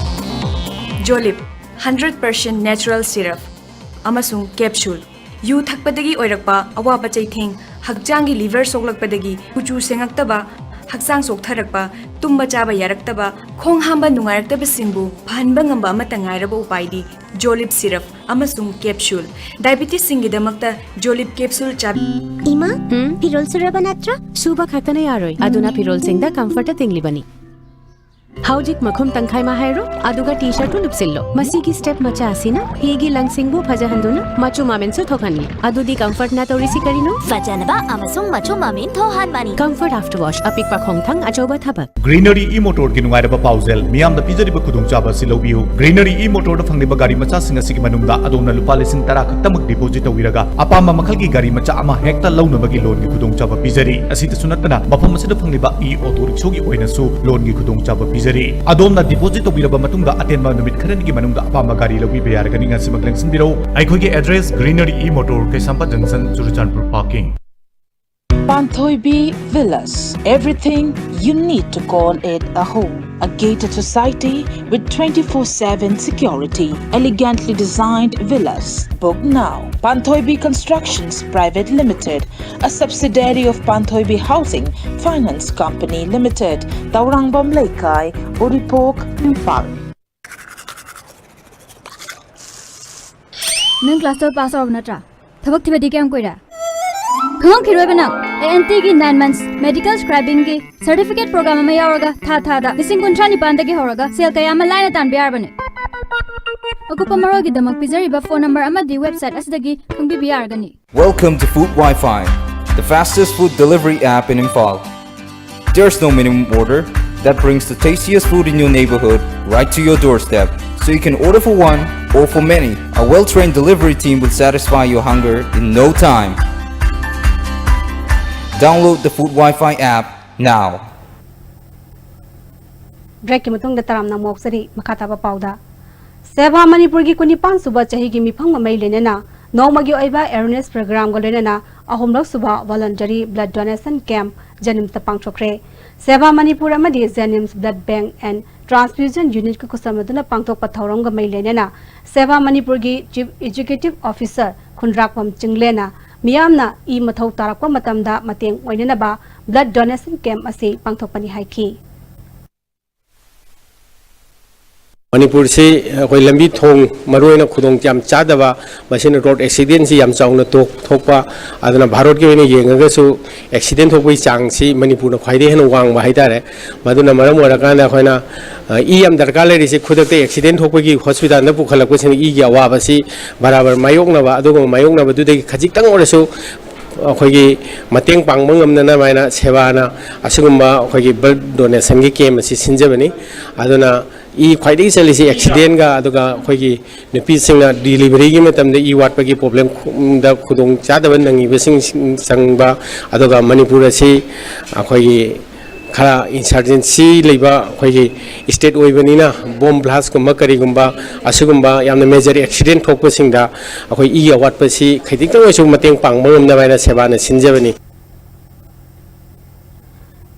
Jolib, hundred percent natural syrup ꯑꯃꯁꯨꯡ capsule꯫ ꯌꯨ ꯊꯛꯄꯗꯒꯤ ꯑꯣꯏꯔꯛꯄ ꯑꯋꯥꯕ ꯆꯩꯊꯦꯡ, ꯍꯛꯆꯥꯡꯒꯤ liver ꯁꯣꯛꯂꯛꯄꯗꯒꯤ ꯀꯨꯆꯨ ꯁꯦꯡꯉꯛꯇꯕ, ꯍꯛꯆꯥꯡ ꯆꯣꯛꯊꯔꯛꯄ, ꯇꯨꯝꯕ ꯆꯥꯕ ꯌꯥꯔꯛꯇꯕ, ꯈꯣꯡ ꯍꯥꯝꯕ ꯅꯨꯡꯉꯥꯏꯔꯛꯇꯕꯁꯤꯡꯕꯨ ꯐꯍꯟꯕ ꯉꯝꯕ ꯑꯃꯠꯇ ꯉꯥꯏꯔꯕ ꯎꯄꯥꯏꯗꯤ Jolib syrup ꯑꯃꯁꯨꯡ capsule꯫ Diabetesꯁꯤꯡꯒꯤꯗꯃꯛꯇ Jolib capsule ꯆꯥꯕꯤ꯫ ꯏꯃꯥ, ꯎꯝ? ꯐꯤꯔꯣꯜ ꯁꯨꯔꯕ ꯅꯠꯇ꯭ꯔꯣ? ꯁꯨꯕ ꯈꯛꯇꯅ ꯌꯥꯔꯣꯏ, ꯑꯗꯨꯅ ꯐꯤꯔꯣꯜꯁꯤꯡꯗ comfortꯇ ꯇꯤꯡꯂꯤꯕꯅꯤ꯫ ꯍꯧꯖꯤꯛ ꯃꯈꯨꯝ ꯇꯪꯈꯥꯏ ꯑꯃ ꯍꯥꯏꯔꯣ, ꯑꯗꯨꯒ ꯇꯤ ꯁꯔꯠꯇꯨ ꯂꯨꯞꯁꯤꯜꯂꯣ꯫ ꯃꯁꯤꯒꯤ ꯁ꯭ꯇꯦꯞ ꯃꯆꯥ ꯑꯁꯤꯅ ꯐꯤꯒꯤ ꯂꯪꯁꯤꯡꯕꯨ ꯐꯖꯍꯟꯗꯨꯅ ꯃꯆꯨ ꯃꯃꯦꯟꯁꯨ ꯊꯣꯛꯍꯟꯂꯤ꯫ ꯑꯗꯨꯗꯤ ꯀꯝꯐꯔꯠꯅ ꯇꯧꯔꯤꯁꯤ ꯀꯔꯤꯅꯣ? ꯐꯖꯅꯕ ꯑꯃꯁꯨꯡ ꯃꯆꯨ ꯃꯃꯦꯟ ꯊꯣꯛꯍꯟꯕꯅꯤ꯫ ꯀꯝꯐꯔꯠ ꯑꯥꯐꯇꯔ ꯋꯥꯁ, ꯑꯄꯤꯛꯄ ꯈꯣꯡꯊꯥꯡ, ꯑꯆꯧꯕ ꯊꯕꯛ꯫ ꯒ꯭ꯔꯤꯅꯔꯤ ꯏ ꯃꯣꯇꯣꯔꯒꯤ ꯅꯨꯡꯉꯥꯏꯔꯕ ꯄꯥꯎꯖꯦꯜ, ꯃꯤꯌꯥꯝꯗ ꯄꯤꯖꯔꯤꯕ ꯈꯨꯗꯣꯡꯆꯥꯕ ꯑꯁꯤ ꯂꯧꯕꯤꯌꯨ꯫ ꯒ꯭ꯔꯤꯅꯔꯤ ꯏ ꯃꯣꯇꯣꯔꯗ ꯐꯪꯂꯤꯕ ꯒꯥꯔꯤ ꯃꯆꯥꯁꯤꯡ ꯑꯁꯤꯒꯤ ꯃꯅꯨꯡꯗ ꯑꯗꯣꯝꯅ ꯂꯨꯄꯥ ꯂꯤꯁꯤꯡ ꯇꯔꯥ ꯈꯛꯇꯃꯛ ꯗꯤꯄꯣꯖꯤꯠ ꯇꯧꯕꯤꯔꯒ ꯑꯄꯥꯝꯕ ꯃꯈꯜꯒꯤ ꯒꯥꯔꯤ ꯃꯆꯥ ꯑꯃ ꯍꯦꯛꯇ ꯂꯧꯅꯕꯒꯤ ꯂꯣꯟꯒꯤ ꯈꯨꯗꯣꯡꯆꯥꯕ ꯄꯤꯖꯔꯤ꯫ ꯑꯁꯤꯇꯁꯨ ꯅꯠꯇꯅ ꯃꯐꯝ ꯑꯁꯤꯗ ꯐꯪꯂꯤꯕ ꯏ ꯑꯣꯇꯣ ꯔꯤꯛꯁꯣꯒꯤ ꯑꯣꯏꯅꯁꯨ ꯂꯣꯟꯒꯤ ꯈꯨꯗꯣꯡꯆꯥꯕ ꯄꯤꯖꯔꯤ꯫ ꯑꯗꯣꯝꯅ ꯗꯤꯄꯣꯖꯤꯠ ꯇꯧꯕꯤꯔꯕ ꯃꯇꯨꯡꯗ ꯑꯇꯦꯟꯕ ꯅꯨꯃꯤꯠ ꯈꯔꯅꯤꯒꯤ ꯃꯅꯨꯡꯗ ꯑꯄꯥꯝꯕ ꯒꯥꯔꯤ ꯂꯧꯕꯤꯕ ꯌꯥꯔꯒꯅꯤ꯫ ꯉꯁꯤꯃꯛ ꯂꯦꯡꯁꯤꯟꯕꯤꯔꯧ꯫ ꯑꯩꯈꯣꯏꯒꯤ address: greenery E motor, Keishampat ꯖꯪꯁꯟ, Churachandpur parking. Panthoibi Villas, everything you need to call it a home. A gated society with twenty-four seven security, elegantly designed villas. Book now. Panthoibi Constructions Private Limited, a subsidiary of Panthoibi Housing Finance Company Limited, Taurangam Leikai, Uripok, Imphal. ꯅꯪ class twelve pass ꯇꯧꯔꯕ ꯅꯠꯇ꯭ꯔꯥ? ꯊꯕꯛ ꯊꯤꯕꯗꯤ ꯀꯌꯥꯝ ꯀꯨꯏꯔꯦ? ꯈꯪꯉꯝꯈꯤꯔꯣꯏꯕ ꯅꯪ꯫ A N ꯇꯤꯒꯤ nine months medical scribingꯒꯤ certificate program ꯑꯃ ꯌꯥꯎꯔꯒ ꯊꯥ ꯊꯥꯗ ꯂꯤꯁꯤꯡ ꯀꯨꯟꯊ꯭ꯔꯥ ꯅꯤꯄꯥꯟꯗꯒꯤ ꯍꯧꯔꯒ ꯁꯦꯜ ꯀꯌꯥ ꯑꯃ ꯂꯥꯏꯅ ꯇꯥꯟꯕ ꯌꯥꯔꯕꯅꯦ꯫ ꯑꯀꯨꯞꯄ ꯃꯔꯣꯜꯒꯤꯗꯃꯛ ꯄꯤꯖꯔꯤꯕ phone number ꯑꯃꯗꯤ website ꯑꯁꯤꯗꯒꯤ ꯈꯪꯕꯤꯕ ꯌꯥꯔꯒꯅꯤ꯫ Welcome to Food Wi-Fi, the fastest food delivery app in Imphal. There's no minimum order that brings the tastiest food in your neighborhood right to your doorstep. So you can order for one or for many. A well-trained delivery team will satisfy your hunger in no time. Download the Food Wi-Fi app now. ꯕ꯭ꯔꯦꯛꯀꯤ ꯃꯇꯨꯡꯗ ꯇꯔꯥꯝꯅ ꯑꯃꯨꯛ ꯑꯣꯛꯆꯔꯤ꯫ ꯃꯈꯥ ꯇꯥꯕ ꯄꯥꯎꯗ, ꯁꯦꯕꯥ ꯃꯅꯤꯄꯨꯔꯒꯤ ꯀꯨꯟꯅꯤꯄꯥꯟ ꯁꯨꯕ ꯆꯍꯤꯒꯤ ꯃꯤꯐꯝꯒ ꯃꯔꯤ ꯂꯩꯅꯅ ꯅꯣꯡꯃꯒꯤ ꯑꯣꯏꯕ awareness programꯒ ꯂꯣꯏꯅꯅ ꯑꯍꯨꯝꯂꯛ ꯁꯨꯕ voluntary blood donation camp ꯖꯦꯅꯤꯝꯁꯇ ꯄꯥꯡꯊꯣꯛꯈ꯭ꯔꯦ꯫ ꯁꯦꯕꯥ ꯃꯅꯤꯄꯨꯔ ꯑꯃꯗꯤ Janims Blood Bank and Transfusion Unitꯀ ꯈꯨꯠꯁꯝꯅꯗꯨꯅ ꯄꯥꯡꯊꯣꯛꯄ ꯊꯧꯔꯝꯒ ꯃꯔꯤ ꯂꯩꯅꯅ ꯁꯦꯕꯥ ꯃꯅꯤꯄꯨꯔꯒꯤ Chief Executive Officer ꯈꯨꯟꯗ꯭ꯔꯥꯛꯄꯝ ꯆꯤꯡꯂꯦꯟꯅ ꯃꯤꯌꯥꯝꯅ ꯏ ꯃꯊꯧ ꯇꯥꯔꯛꯄ ꯃꯇꯝꯗ ꯃꯇꯦꯡ ꯑꯣꯏꯅꯅꯕ blood donation camp ꯑꯁꯤ ꯄꯥꯡꯊꯣꯛꯄꯅꯤ ꯍꯥꯏꯈꯤ꯫ ꯃꯅꯤꯄꯨꯔꯁꯤ ꯑꯩꯈꯣꯏ ꯂꯝꯕꯤ ꯊꯣꯡ, ꯃꯔꯨꯑꯣꯏꯅ ꯈꯨꯗꯣꯡ ꯌꯥꯝ ꯆꯥꯗꯕ, ꯃꯁꯤꯅ ꯔꯣꯗ ꯑꯦꯛꯁꯤꯗꯦꯟꯁꯤ ꯌꯥꯝ ꯆꯥꯎꯅ ꯊꯣꯛ-, ꯊꯣꯛꯄ꯫ ꯑꯗꯨꯅ ꯚꯥꯔꯠꯀꯤ ꯑꯣꯏꯅ ꯌꯦꯡꯉꯒꯁꯨ ꯑꯦꯛꯁꯤꯗꯦꯟ ꯊꯣꯛꯄꯒꯤ ꯆꯥꯡꯁꯤ ꯃꯅꯤꯄꯨꯔꯅ ꯈ꯭ꯋꯥꯏꯗꯒꯤ ꯍꯦꯟꯅ ꯋꯥꯡꯕ ꯍꯥꯏꯇꯥꯔꯦ꯫ ꯃꯗꯨꯅ ꯃꯔꯝ ꯑꯣꯏꯔꯀꯥꯟꯗ ꯑꯩꯈꯣꯏꯅ, ꯑ, ꯏ ꯌꯥꯝ ꯗꯔꯀꯥꯔ ꯂꯩꯔꯤꯁꯤ ꯈꯨꯗꯛꯇ ꯑꯦꯛꯁꯤꯗꯦꯟ ꯊꯣꯛꯄꯒꯤ ꯍꯣꯁꯄꯤꯇꯥꯜꯗ ꯄꯨꯈꯠꯂꯛꯄꯁꯤꯅ ꯏꯒꯤ ꯑꯋꯥꯕꯁꯤ ꯕꯔꯥꯕꯔ ꯃꯥꯌꯣꯛꯅꯕ, ꯑꯗꯨꯒꯨꯝꯕ ꯃꯥꯌꯣꯛꯅꯕꯗꯨꯗꯒꯤ ꯈꯖꯤꯛꯇꯪ ꯑꯣꯏꯔꯁꯨ ꯑꯩꯈꯣꯏꯒꯤ ꯃꯇꯦꯡ ꯄꯥꯡꯕ ꯉꯝꯅꯅꯕ ꯍꯥꯏꯅ ꯁꯦꯕꯥꯅ ꯑꯁꯤꯒꯨꯝꯕ ꯑꯩꯈꯣꯏꯒꯤ ꯕ꯭ꯂꯗ ꯗꯣꯅꯦꯁꯟꯒꯤ ꯀꯦꯝ ꯑꯁꯤ ꯁꯤꯟꯖꯕꯅꯤ꯫ ꯑꯗꯨꯅ ꯏ ꯈ꯭ꯋꯥꯏꯗꯒꯤ ꯆꯠꯂꯤꯁꯤ ꯑꯦꯛꯁꯤꯗꯦꯟꯒ, ꯑꯗꯨꯒ ꯑꯩꯈꯣꯏꯒꯤ ꯅꯨꯄꯤꯁꯤꯡꯅ ꯗꯤꯂꯤꯚꯔꯤꯒꯤ ꯃꯇꯝꯗ ꯏ ꯋꯥꯠꯄꯒꯤ ꯄ꯭ꯔꯣꯕ꯭ꯂꯦꯝꯗ ꯈꯨꯗꯣꯡ ꯆꯥꯗꯕ ꯅꯪꯉꯤꯕꯁꯤꯡ ꯆꯪꯕ, ꯑꯗꯨꯒ ꯃꯅꯤꯄꯨꯔ ꯑꯁꯤ ꯑꯩꯈꯣꯏꯒꯤ ꯈꯔ ꯏꯟꯁꯔꯖꯦꯟꯁꯤ ꯂꯩꯕ ꯑꯩꯈꯣꯏꯒꯤ ꯁ꯭ꯇꯦꯠ ꯑꯣꯏꯕꯅꯤꯅ ꯕꯣꯝ ꯕ꯭ꯂꯥꯁꯀꯨꯝꯕ ꯀꯔꯤꯒꯨꯝꯕ ꯑꯁꯤꯒꯨꯝꯕ ꯌꯥꯝꯅ ꯃꯦꯖꯔ ꯑꯦꯛꯁꯤꯗꯦꯟ ꯊꯣꯛꯄꯁꯤꯡꯗ ꯑꯩꯈꯣꯏ ꯏ ꯑꯋꯥꯠꯄꯁꯤ ꯈꯖꯤꯛꯇꯪ ꯑꯣꯏꯔꯁꯨ ꯃꯇꯦꯡ ꯄꯥꯡꯕ ꯉꯝꯅꯕ ꯍꯥꯏꯅ ꯁꯦꯕꯥꯅ ꯁꯤꯟꯖꯕꯅꯤ꯫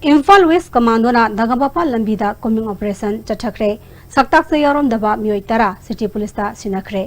ꯏꯝꯐꯥꯜ ꯋꯦꯁ ꯀꯃꯥꯟꯗꯣꯅ ꯗꯒꯝꯕꯥꯄꯥꯜ ꯂꯝꯕꯤꯗ ꯀꯣꯃꯤꯡ ꯑꯣꯄꯔꯦꯁꯟ ꯆꯠꯊꯈ꯭ꯔꯦ꯫ ꯁꯛꯇꯥꯛꯆ ꯌꯥꯎꯔꯝꯗꯕ ꯃꯤꯑꯣꯏ ꯇꯔꯥ ꯁꯤꯇꯤ ꯄꯨꯂꯤꯁꯇ ꯁꯤꯟꯅꯈ꯭ꯔꯦ꯫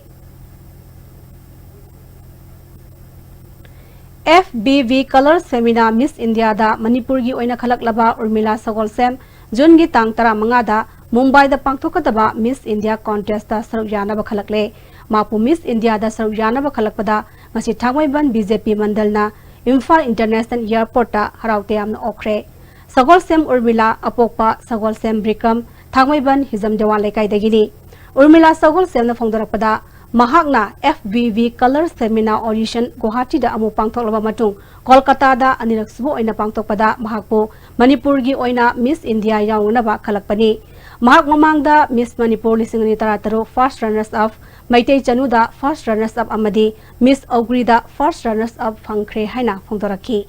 F B B Colors Femina Miss ꯏꯟꯗꯤꯌꯥꯗ ꯃꯅꯤꯄꯨꯔꯒꯤ ꯑꯣꯏꯅ ꯈꯜꯂꯛꯂꯕ ꯎꯔꯃꯤꯂꯥ ꯁꯒꯣꯜꯁꯦꯝ ꯖꯨꯟꯒꯤ ꯇꯥꯡ ꯇꯔꯥꯃꯉꯥꯗ ꯃꯨꯝꯕꯥꯏꯗ ꯄꯥꯡꯊꯣꯛꯀꯗꯕ ꯃꯤꯁ ꯏꯟꯗꯤꯌꯥ ꯀꯣꯟꯇꯦꯁꯇ ꯁꯔꯨꯛ ꯌꯥꯅꯕ ꯈꯜꯂꯛꯂꯦ꯫ ꯃꯍꯥꯛꯄꯨ ꯃꯤꯁ ꯏꯟꯗꯤꯌꯥꯗ ꯁꯔꯨꯛ ꯌꯥꯅꯕ ꯈꯜꯂꯛꯄꯗ ꯉꯁꯤ ꯊꯥꯡꯃꯩꯕꯟ ꯕꯤ ꯖꯦ ꯄꯤ ꯃꯟꯗꯜꯅ ꯏꯝꯐꯥꯜ ꯏꯟꯇꯔꯅꯦꯁꯅꯦꯜ ꯑꯦꯌꯔꯄꯣꯔꯠꯇ ꯍꯔꯥꯎ ꯇꯌꯥꯝꯅ ꯑꯣꯛꯈ꯭ꯔꯦ꯫ ꯁꯒꯣꯜꯁꯦꯝ ꯎꯔꯃꯤꯂꯥ, ꯑꯄꯣꯛꯄ ꯁꯒꯣꯜꯁꯦꯝ ꯕ꯭ꯔꯤꯀꯝ, ꯊꯥꯡꯃꯩꯕꯟ ꯍꯤꯖꯝ ꯗꯦꯋꯥꯟ ꯂꯩꯀꯥꯏꯗꯒꯤꯅꯤ꯫ ꯎꯔꯃꯤꯂꯥ ꯁꯒꯣꯜꯁꯦꯝꯅ ꯐꯣꯡꯗꯣꯔꯛꯄꯗ, ꯃꯍꯥꯛꯅ F B B Colors Femina audition ꯒꯨꯋꯥꯍꯥꯇꯤꯗ ꯑꯃꯨꯛ ꯄꯥꯡꯊꯣꯛꯂꯕ ꯃꯇꯨꯡ ꯀꯣꯜꯀꯇꯥꯗ ꯑꯅꯤꯔꯛ ꯁꯨꯕ ꯑꯣꯏꯅ ꯄꯥꯡꯊꯣꯛꯄꯗ ꯃꯍꯥꯛꯄꯨ ꯃꯅꯤꯄꯨꯔꯒꯤ ꯑꯣꯏꯅ ꯃꯤꯁ ꯏꯟꯗꯤꯌꯥ ꯌꯥꯎꯅꯅꯕ ꯈꯜꯂꯛꯄꯅꯤ꯫ ꯃꯍꯥꯛ ꯃꯃꯥꯡꯗ ꯃꯤꯁ ꯃꯅꯤꯄꯨꯔ ꯂꯤꯁꯤꯡ ꯑꯅꯤ ꯇꯔꯥꯇꯔꯨꯛ ꯐꯥꯔꯁ ꯔꯅꯔꯁ ꯑꯞ, ꯃꯩꯇꯩ ꯆꯅꯨꯗ ꯐꯥꯔꯁ ꯔꯅꯔꯁ ꯑꯞ ꯑꯃꯗꯤ ꯃꯤꯁ ꯑꯧꯒ꯭ꯔꯤꯗ ꯐꯥꯔꯁ ꯔꯅꯔꯁ ꯑꯞ ꯐꯪꯈ꯭ꯔꯦ ꯍꯥꯏꯅ ꯐꯣꯡꯗꯣꯔꯛꯈꯤ꯫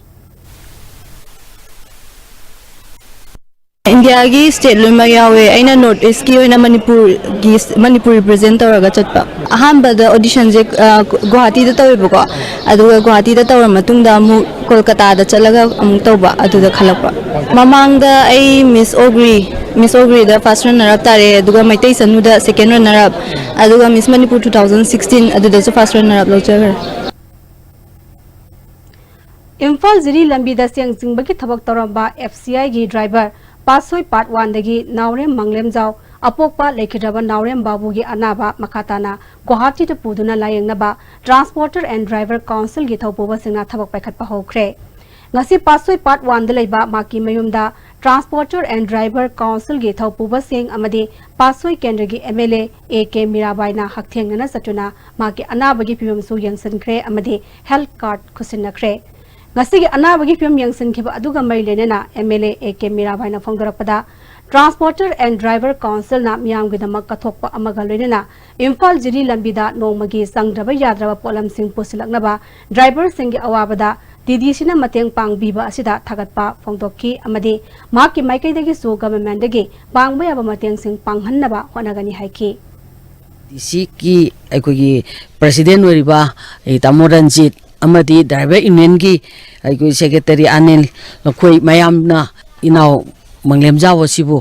ꯏꯟꯗꯤꯌꯥꯒꯤ ꯁ꯭ꯇꯦꯠ ꯂꯣꯏꯅꯃꯛ ꯌꯥꯎꯋꯦ꯫ ꯑꯩꯅ ꯅꯣꯔꯠ ꯏꯁꯀꯤ ꯑꯣꯏꯅ ꯃꯅꯤꯄꯨꯔꯒꯤ, ꯃꯅꯤꯄꯨꯔ ꯔꯤꯄ꯭ꯔꯖꯦꯟ ꯇꯧꯔꯒ ꯆꯠꯄ꯫ ꯑꯍꯥꯟꯕꯗ ꯑꯣꯗꯤꯁꯟꯁꯦ, ꯑ, ꯒꯨꯋꯥꯍꯥꯇꯤꯗ ꯇꯧꯋꯦꯕꯀꯣ, ꯑꯗꯨꯒ ꯒꯨꯋꯥꯍꯥꯇꯤꯗ ꯇꯧꯔ ꯃꯇꯨꯡꯗ ꯑꯃꯨꯛ ꯀꯣꯜꯀꯇꯥꯗ ꯆꯠꯂꯒ ꯑꯃꯨꯛ ꯇꯧꯕ, ꯑꯗꯨꯗ ꯈꯜꯂꯛꯄ꯫ ꯃꯃꯥꯡꯗ ꯑꯩ ꯃꯤꯁ ꯑꯣꯒ꯭ꯔꯤ, ꯃꯤꯁ ꯑꯣꯒ꯭ꯔꯤꯗ ꯐꯥꯔꯁ ꯔꯟꯅꯔ ꯑꯞ ꯇꯥꯔꯦ, ꯑꯗꯨꯒ ꯃꯩꯇꯩ ꯆꯅꯨꯗ ꯁꯦꯀꯦꯟ ꯔꯟꯅꯔ ꯑꯞ, ꯑꯗꯨꯒ ꯃꯤꯁ ꯃꯅꯤꯄꯨꯔ ꯇꯨ ꯊꯥꯎꯖꯟ ꯁꯤꯛꯁꯇꯤꯟ ꯑꯗꯨꯗꯁꯨ ꯐꯥꯔꯁ ꯔꯟꯅꯔ ꯑꯞ ꯂꯧꯖꯈ꯭ꯔꯦ꯫ ꯏꯝꯐꯥꯜ ꯖꯤꯔꯤ ꯂꯝꯕꯤꯗ ꯆꯦꯡ ꯆꯤꯡꯕꯒꯤ ꯊꯕꯛ ꯇꯧꯔꯝꯕ ꯑꯦꯐ ꯁꯤ ꯑꯥꯏꯒꯤ ꯗ꯭ꯔꯥꯏꯚꯔ ꯄꯥꯠꯁꯣꯏ ꯄꯥꯔꯠ ꯋꯥꯟꯗꯒꯤ ꯅꯥꯎꯔꯦꯝ ꯃꯪꯂꯦꯝꯖꯥꯎ ꯑꯄꯣꯛꯄ ꯂꯩꯈꯤꯗ꯭ꯔꯕ ꯅꯥꯎꯔꯦꯝ ꯕꯥꯕꯨꯒꯤ ꯑꯅꯥꯕ ꯃꯈꯥ ꯇꯥꯅ ꯒꯨꯋꯥꯍꯥꯇꯤꯗ ꯄꯨꯗꯨꯅ ꯂꯥꯌꯦꯡꯅꯕ ꯇ꯭ꯔꯥꯟꯁꯄꯣꯔꯇꯔ ꯑꯦꯟ ꯗ꯭ꯔꯥꯏꯚꯔ ꯀꯥꯎꯟꯁꯤꯜꯒꯤ ꯊꯧꯄꯨꯕꯁꯤꯡꯅ ꯊꯕꯛ ꯄꯥꯏꯈꯠꯄ ꯍꯧꯈ꯭ꯔꯦ꯫ ꯉꯁꯤ ꯄꯥꯠꯁꯣꯏ ꯄꯥꯔꯠ ꯋꯥꯟꯗ ꯂꯩꯕ ꯃꯍꯥꯛꯀꯤ ꯃꯌꯨꯝꯗ ꯇ꯭ꯔꯥꯟꯁꯄꯣꯔꯇꯔ ꯑꯦꯟ ꯗ꯭ꯔꯥꯏꯚꯔ ꯀꯥꯎꯟꯁꯤꯜꯒꯤ ꯊꯧꯄꯨꯕꯁꯤꯡ ꯑꯃꯗꯤ ꯄꯥꯠꯁꯣꯏ ꯀꯦꯟꯗ꯭ꯔꯒꯤ M L A A K ꯃꯤꯔꯥꯕꯥꯏꯅ ꯍꯛꯊꯦꯡꯅꯅ ꯆꯠꯇꯨꯅ ꯃꯍꯥꯛꯀꯤ ꯑꯅꯥꯕꯒꯤ ꯐꯤꯕꯝꯁꯨ ꯌꯦꯡꯁꯤꯟꯈ꯭ꯔꯦ ꯑꯃꯗꯤ ꯍꯦꯜꯊ ꯀꯥꯔꯗ ꯈꯨꯠꯁꯤꯟꯅꯈ꯭ꯔꯦ꯫ ꯉꯁꯤꯒꯤ ꯑꯅꯥꯕꯒꯤ ꯐꯤꯕꯝ ꯌꯦꯡꯁꯤꯟꯈꯤꯕ ꯑꯗꯨꯒ ꯃꯔꯤ ꯂꯩꯅꯅ M L A A K ꯃꯤꯔꯥꯕꯥꯏꯅ ꯐꯣꯡꯗꯣꯔꯛꯄꯗ, ꯇ꯭ꯔꯥꯟꯁꯄꯣꯔꯇꯔ ꯑꯦꯟ ꯗ꯭ꯔꯥꯏꯚꯔ ꯀꯥꯎꯟꯁꯤꯜꯅ ꯃꯤꯌꯥꯝꯒꯤꯗꯃꯛ ꯀꯠꯊꯣꯛꯄ ꯑꯃꯒ ꯂꯣꯏꯅꯅ ꯏꯝꯐꯥꯜ ꯖꯤꯔꯤ ꯂꯝꯕꯤꯗ ꯅꯣꯡꯃꯒꯤ ꯆꯪꯗ꯭ꯔꯕ ꯌꯥꯗ꯭ꯔꯕ ꯄꯣꯠꯂꯝꯁꯤꯡ ꯄꯨꯁꯤꯜꯂꯛꯅꯕ ꯗ꯭ꯔꯥꯏꯚꯔꯁꯤꯡꯒꯤ ꯑꯋꯥꯕꯗ ꯇꯤ ꯗꯤ ꯁꯤꯅ ꯃꯇꯦꯡ ꯄꯥꯡꯕꯤꯕ ꯑꯁꯤꯗ ꯊꯥꯒꯠꯄ ꯐꯣꯡꯗꯣꯛꯈꯤ ꯑꯃꯗꯤ ꯃꯍꯥꯛꯀꯤ ꯃꯥꯏꯀꯩꯗꯒꯤꯁꯨ ꯒꯚꯔꯟꯃꯦꯟꯠꯇꯒꯤ ꯄꯥꯡꯕ ꯌꯥꯕ ꯃꯇꯦꯡꯁꯤꯡ ꯄꯥꯡꯍꯟꯅꯕ ꯍꯣꯠꯅꯒꯅꯤ ꯍꯥꯏꯈꯤ꯫ ꯗꯤ ꯁꯤꯒꯤ ꯑꯩꯈꯣꯏꯒꯤ ꯄ꯭ꯔꯁꯤꯗꯦꯟ ꯑꯣꯏꯔꯤꯕ ꯑꯩ ꯇꯥꯃꯣ ꯔꯟꯖꯤꯠ ꯑꯃꯗꯤ ꯗ꯭ꯔꯥꯏꯚꯔ ꯌꯨꯅꯤꯌꯟꯒꯤ ꯑꯩꯈꯣꯏ ꯁꯦꯀ꯭ꯔꯦꯇꯔꯤ ꯑꯅꯤꯜ, ꯃꯈꯣꯏ ꯃꯌꯥꯝꯅ ꯏꯅꯥꯎ ꯃꯪꯂꯦꯝꯖꯥꯎ ꯑꯁꯤꯕꯨ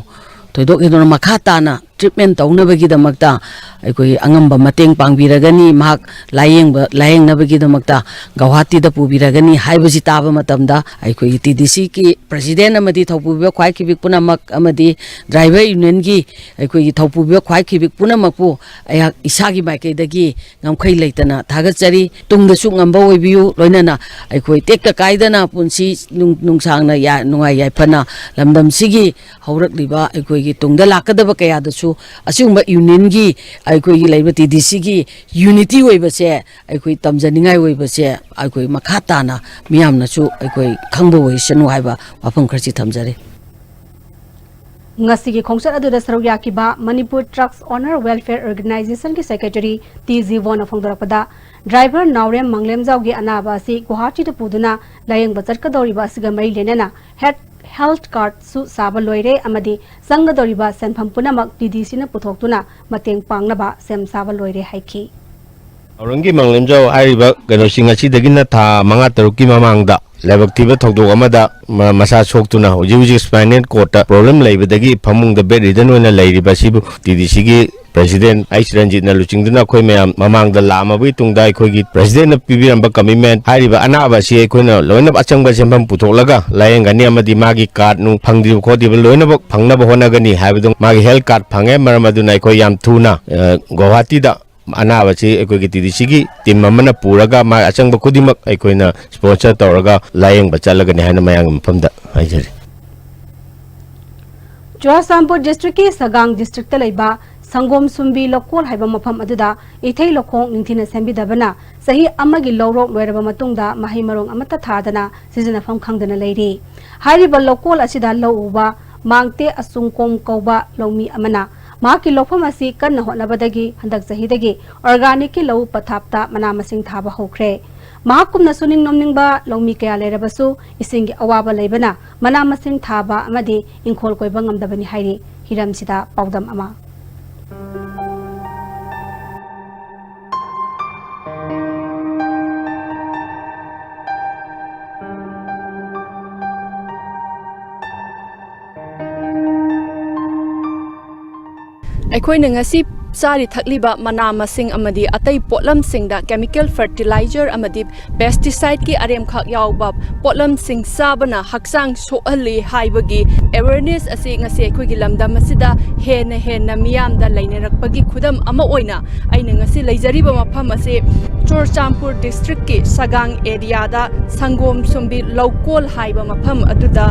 ꯊꯣꯏꯗꯣꯛ ꯍꯦꯟꯗꯣꯛꯅ ꯃꯈꯥ ꯇꯥꯅ ꯇ꯭ꯔꯤꯠꯃꯦꯟ ꯇꯧꯅꯕꯒꯤꯗꯃꯛꯇ ꯑꯩꯈꯣꯏ ꯑꯉꯝꯕ ꯃꯇꯦꯡ ꯄꯥꯡꯕꯤꯔꯒꯅꯤ, ꯃꯍꯥꯛ ꯂꯥꯌꯦꯡꯕ ꯂꯥꯌꯦꯡꯅꯕꯒꯤꯗꯃꯛꯇ ꯒꯧꯍꯥꯇꯤꯗ ꯄꯨꯕꯤꯔꯒꯅꯤ ꯍꯥꯏꯕꯁꯤ ꯇꯥꯕ ꯃꯇꯝꯗ ꯑꯩꯈꯣꯏꯒꯤ ꯇꯤ ꯗꯤ ꯁꯤꯒꯤ ꯄ꯭ꯔꯁꯤꯗꯦꯟ ꯑꯃꯗꯤ ꯊꯧꯄꯨꯕ ꯈ꯭ꯋꯥꯏ ꯈꯤꯕꯤꯛ ꯄꯨꯝꯅꯃꯛ ꯑꯃꯗꯤ ꯗ꯭ꯔꯥꯏꯚꯔ ꯌꯨꯅꯤꯌꯟꯒꯤ ꯑꯩꯈꯣꯏꯒꯤ ꯊꯧꯄꯨꯕ ꯈ꯭ꯋꯥꯏ ꯈꯤꯕꯤꯛ ꯄꯨꯝꯅꯃꯛꯄꯨ ꯑꯩꯍꯥꯛ ꯏꯁꯥꯒꯤ ꯃꯥꯏꯀꯩꯗꯒꯤ ꯉꯝꯈꯩ ꯂꯩꯇꯅ ꯊꯥꯒꯠꯆꯔꯤ꯫ ꯇꯨꯡꯗꯁꯨ ꯉꯝꯕ ꯑꯣꯏꯕꯤꯌꯨ꯫ ꯂꯣꯏꯅꯅ ꯑꯩꯈꯣꯏ ꯇꯦꯛꯇ ꯀꯥꯏꯗꯅ ꯄꯨꯟꯁꯤ ꯅꯨꯡ-, ꯅꯨꯡꯁꯥꯡꯅ ꯌꯥ-, ꯅꯨꯡꯉꯥꯏ ꯌꯥꯏꯐꯅ ꯂꯝꯗꯝꯁꯤꯒꯤ ꯍꯧꯔꯛꯂꯤꯕ ꯑꯩꯈꯣꯏꯒꯤ ꯇꯨꯡꯗ ꯂꯥꯛꯀꯗꯕ ꯀꯌꯥꯗꯁꯨ ꯑꯁꯤꯒꯨꯝꯕ ꯌꯨꯅꯤꯌꯟꯒꯤ ꯑꯩꯈꯣꯏꯒꯤ ꯂꯩꯔꯤꯕ ꯇꯤ ꯗꯤ ꯁꯤꯒꯤ ꯌꯨꯅꯤꯇꯤ ꯑꯣꯏꯕꯁꯦ ꯑꯩꯈꯣꯏ ꯇꯝꯖꯅꯤꯡꯉꯥꯏ ꯑꯣꯏꯕꯁꯦ ꯑꯩꯈꯣꯏ ꯃꯈꯥ ꯇꯥꯅ ꯃꯤꯌꯥꯝꯅꯁꯨ ꯑꯩꯈꯣꯏ ꯈꯪꯕ ꯑꯣꯏꯁꯅꯨ ꯍꯥꯏꯕ ꯋꯥꯐꯝ ꯈꯔꯁꯤ ꯊꯝꯖꯔꯤ꯫ ꯉꯁꯤꯒꯤ ꯈꯣꯡꯆꯠ ꯑꯗꯨꯗ ꯁꯔꯨꯛ ꯌꯥꯈꯤꯕ ꯃꯅꯤꯄꯨꯔ ꯇ꯭ꯔꯛꯁ ꯑꯣꯅꯔ ꯋꯦꯜꯐꯤꯌꯔ ꯑꯣꯔꯒꯅꯥꯏꯖꯦꯁꯟꯒꯤ ꯁꯦꯀ꯭ꯔꯦꯇꯔꯤ ꯇꯤ ꯖꯤꯕꯣꯟꯅ ꯐꯣꯡꯗꯣꯔꯛꯄꯗ, ꯗ꯭ꯔꯥꯏꯚꯔ ꯅꯥꯎꯔꯦꯝ ꯃꯪꯂꯦꯝꯖꯥꯎꯒꯤ ꯑꯅꯥꯕ ꯑꯁꯤ ꯒꯨꯋꯥꯍꯥꯇꯤꯗ ꯄꯨꯗꯨꯅ ꯂꯥꯌꯦꯡꯕ ꯆꯠꯀꯗꯧꯔꯤꯕ ꯑꯁꯤꯒ ꯃꯔꯤ ꯂꯩꯅꯅ ꯍꯦꯜꯊ, ꯍꯦꯜꯊ ꯀꯥꯔꯗꯁꯨ ꯁꯥꯕ ꯂꯣꯏꯔꯦ ꯑꯃꯗꯤ ꯆꯪꯒꯗꯧꯔꯤꯕ ꯁꯦꯟꯐꯝ ꯄꯨꯝꯅꯃꯛ ꯇꯤ ꯗꯤ ꯁꯤꯅ ꯄꯨꯊꯣꯛꯇꯨꯅ ꯃꯇꯦꯡ ꯄꯥꯡꯅꯕ ꯁꯦꯝ ꯁꯥꯕ ꯂꯣꯏꯔꯦ ꯍꯥꯏꯈꯤ꯫ ꯊꯧꯔꯝꯒꯤ ꯃꯥꯂꯦꯝꯖꯥꯎ ꯍꯥꯏꯔꯤꯕ ꯀꯩꯅꯣꯁꯤ ꯉꯁꯤꯗꯒꯤꯅ ꯊꯥ ꯃꯉꯥ ꯇꯔꯨꯛꯀꯤ ꯃꯃꯥꯡꯗ ꯂꯥꯏꯕꯛ ꯊꯤꯕ ꯊꯧꯗꯣꯛ ꯑꯃꯗ ꯃ-, ꯃꯁꯥ ꯁꯣꯛꯇꯨꯅ ꯍꯧꯖꯤꯛ ꯍꯧꯖꯤꯛ spinal cordꯇ problem ꯂꯩꯕꯗꯒꯤ ꯐꯃꯨꯡꯗ bedridden ꯑꯣꯏꯅ ꯂꯩꯔꯤꯕ ꯑꯁꯤꯕꯨ TDCꯒꯤ president ꯑꯩꯆ ꯔꯟꯖꯤꯠꯅ ꯂꯨꯆꯤꯡꯗꯨꯅ ꯑꯩꯈꯣꯏ ꯃꯌꯥꯝ ꯃꯃꯥꯡꯗ ꯂꯥꯛꯑꯝꯃꯕꯒꯤ ꯇꯨꯡꯗ ꯑꯩꯈꯣꯏꯒꯤ presidentꯅ ꯄꯤꯕꯤꯔꯝꯕ commitment ꯍꯥꯏꯔꯤꯕ ꯑꯅꯥꯕ ꯑꯁꯤ ꯑꯩꯈꯣꯏꯅ ꯂꯣꯏꯅ ꯑꯆꯪꯕ ꯁꯦꯟꯐꯝ ꯄꯨꯊꯣꯛꯂꯒ ꯂꯥꯌꯦꯡꯒꯅꯤ ꯑꯃꯗꯤ ꯃꯥꯒꯤ card ꯅꯨꯡ ꯐꯪꯗ꯭ꯔꯤꯕ ꯈꯣꯠꯇ꯭ꯔꯤꯕ ꯂꯣꯏꯅꯃꯛ ꯐꯪꯅꯕ ꯍꯣꯠꯅꯒꯅꯤ ꯍꯥꯏꯕꯗꯨ ꯃꯥꯒꯤ health card ꯐꯪꯉꯦ꯫ ꯃꯔꯝ ꯑꯗꯨꯅ ꯑꯩꯈꯣꯏ ꯌꯥꯝ ꯊꯨꯅ, ꯑ, ꯒꯧꯍꯥꯇꯤꯗ ꯑꯅꯥꯕꯁꯤ ꯑꯩꯈꯣꯏꯒꯤ TDCꯒꯤ team ꯑꯃꯅ ꯄꯨꯔꯒ ꯃꯥ ꯑꯆꯪꯕ ꯈꯨꯗꯤꯡꯃꯛ ꯑꯩꯈꯣꯏꯅ sponsor ꯇꯧꯔꯒ ꯂꯥꯌꯦꯡꯕ ꯆꯠꯂꯒꯅꯤ ꯍꯥꯏꯅ ꯃꯌꯥꯝꯒꯤ ꯃꯐꯝꯗ ꯍꯥꯏꯖꯔꯤ꯫ ꯆꯨꯔꯥꯆꯥꯟꯄꯨꯔ districtꯀꯤ ꯁꯒꯥꯡ districtꯇ ꯂꯩꯕ ꯁꯪꯒꯣꯝ ꯁꯨꯝꯕꯤ ꯂꯧꯀꯣꯜ ꯍꯥꯏꯕ ꯃꯐꯝ ꯑꯗꯨꯗ ꯏꯊꯩ ꯂꯧꯈꯣꯡ ꯅꯤꯡꯊꯤꯅ ꯁꯦꯝꯕꯤꯗꯕꯅ ꯆꯍꯤ ꯑꯃꯒꯤ ꯂꯧꯔꯣꯛ ꯂꯣꯏꯔꯕ ꯃꯇꯨꯡꯗ ꯃꯍꯩ ꯃꯔꯣꯡ ꯑꯃꯠꯇ ꯊꯥꯗꯅ ꯁꯤꯖꯤꯟꯅꯐꯝ ꯈꯪꯗꯅ ꯂꯩꯔꯤ꯫ ꯍꯥꯏꯔꯤꯕ ꯂꯧꯀꯣꯜ ꯑꯁꯤꯗ ꯂꯧ ꯎꯕ ꯃꯥꯡꯇꯦ ꯑꯆꯨꯡꯀꯣꯝ ꯀꯧꯕ ꯂꯧꯃꯤ ꯑꯃꯅ ꯃꯍꯥꯛꯀꯤ ꯂꯧꯐꯝ ꯑꯁꯤ ꯀꯟꯅ ꯍꯣꯠꯅꯕꯗꯒꯤ ꯍꯟꯗꯛ ꯆꯍꯤꯗꯒꯤ organicꯀꯤ ꯂꯧꯎ ꯄꯊꯥꯞꯇ ꯃꯅꯥ ꯃꯁꯤꯡ ꯊꯥꯕ ꯍꯧꯈ꯭ꯔꯦ꯫ ꯃꯍꯥꯛꯀꯨꯝꯅ ꯁꯨꯅꯤꯡ ꯅꯣꯝꯅꯤꯡꯕ ꯂꯧꯃꯤ ꯀꯌꯥ ꯂꯩꯔꯕꯁꯨ ꯏꯁꯤꯡꯒꯤ ꯑꯋꯥꯕ ꯂꯩꯕꯅ ꯃꯅꯥ ꯃꯁꯤꯡ ꯊꯥꯕ ꯑꯃꯗꯤ ꯏꯪꯈꯣꯜ ꯀꯣꯏꯕ ꯉꯝꯗꯕꯅꯤ ꯍꯥꯏꯔꯤ꯫ ꯍꯤꯔꯝꯁꯤꯗ ꯄꯥꯎꯗꯝ ꯑꯃ꯫ ꯑꯩꯈꯣꯏꯅ ꯉꯁꯤ ꯆꯥꯔꯤ ꯊꯛꯂꯤꯕ ꯃꯅꯥ ꯃꯁꯤꯡ ꯑꯃꯗꯤ ꯑꯇꯩ ꯄꯣꯠꯂꯝꯁꯤꯡꯗ chemical fertilizer ꯑꯃꯗꯤ pesticideꯀꯤ ꯑꯔꯦꯝꯈꯥꯛ ꯌꯥꯎꯕ ꯄꯣꯠꯂꯝꯁꯤꯡ ꯆꯥꯕꯅ ꯍꯛꯆꯥꯡ ꯁꯣꯛꯍꯜꯂꯤ ꯍꯥꯏꯕꯒꯤ awareness ꯑꯁꯤ ꯉꯁꯤ ꯑꯩꯈꯣꯏꯒꯤ ꯂꯝꯗꯝ ꯑꯁꯤꯗ ꯍꯦꯟꯅ ꯍꯦꯟꯅ ꯃꯤꯌꯥꯝꯗ ꯂꯩꯅꯔꯛꯄꯒꯤ ꯈꯨꯗꯝ ꯑꯃ ꯑꯣꯏꯅ ꯑꯩꯅ ꯉꯁꯤ ꯂꯩꯖꯔꯤꯕ ꯃꯐꯝ ꯑꯁꯤ ꯆꯨꯔꯆꯥꯟꯄꯨꯔ districtꯀꯤ ꯁꯒꯥꯡ areaꯗ ꯁꯪꯒꯣꯝ ꯁꯨꯝꯕꯤ ꯂꯧꯀꯣꯜ ꯍꯥꯏꯕ ꯃꯐꯝ ꯑꯗꯨꯗ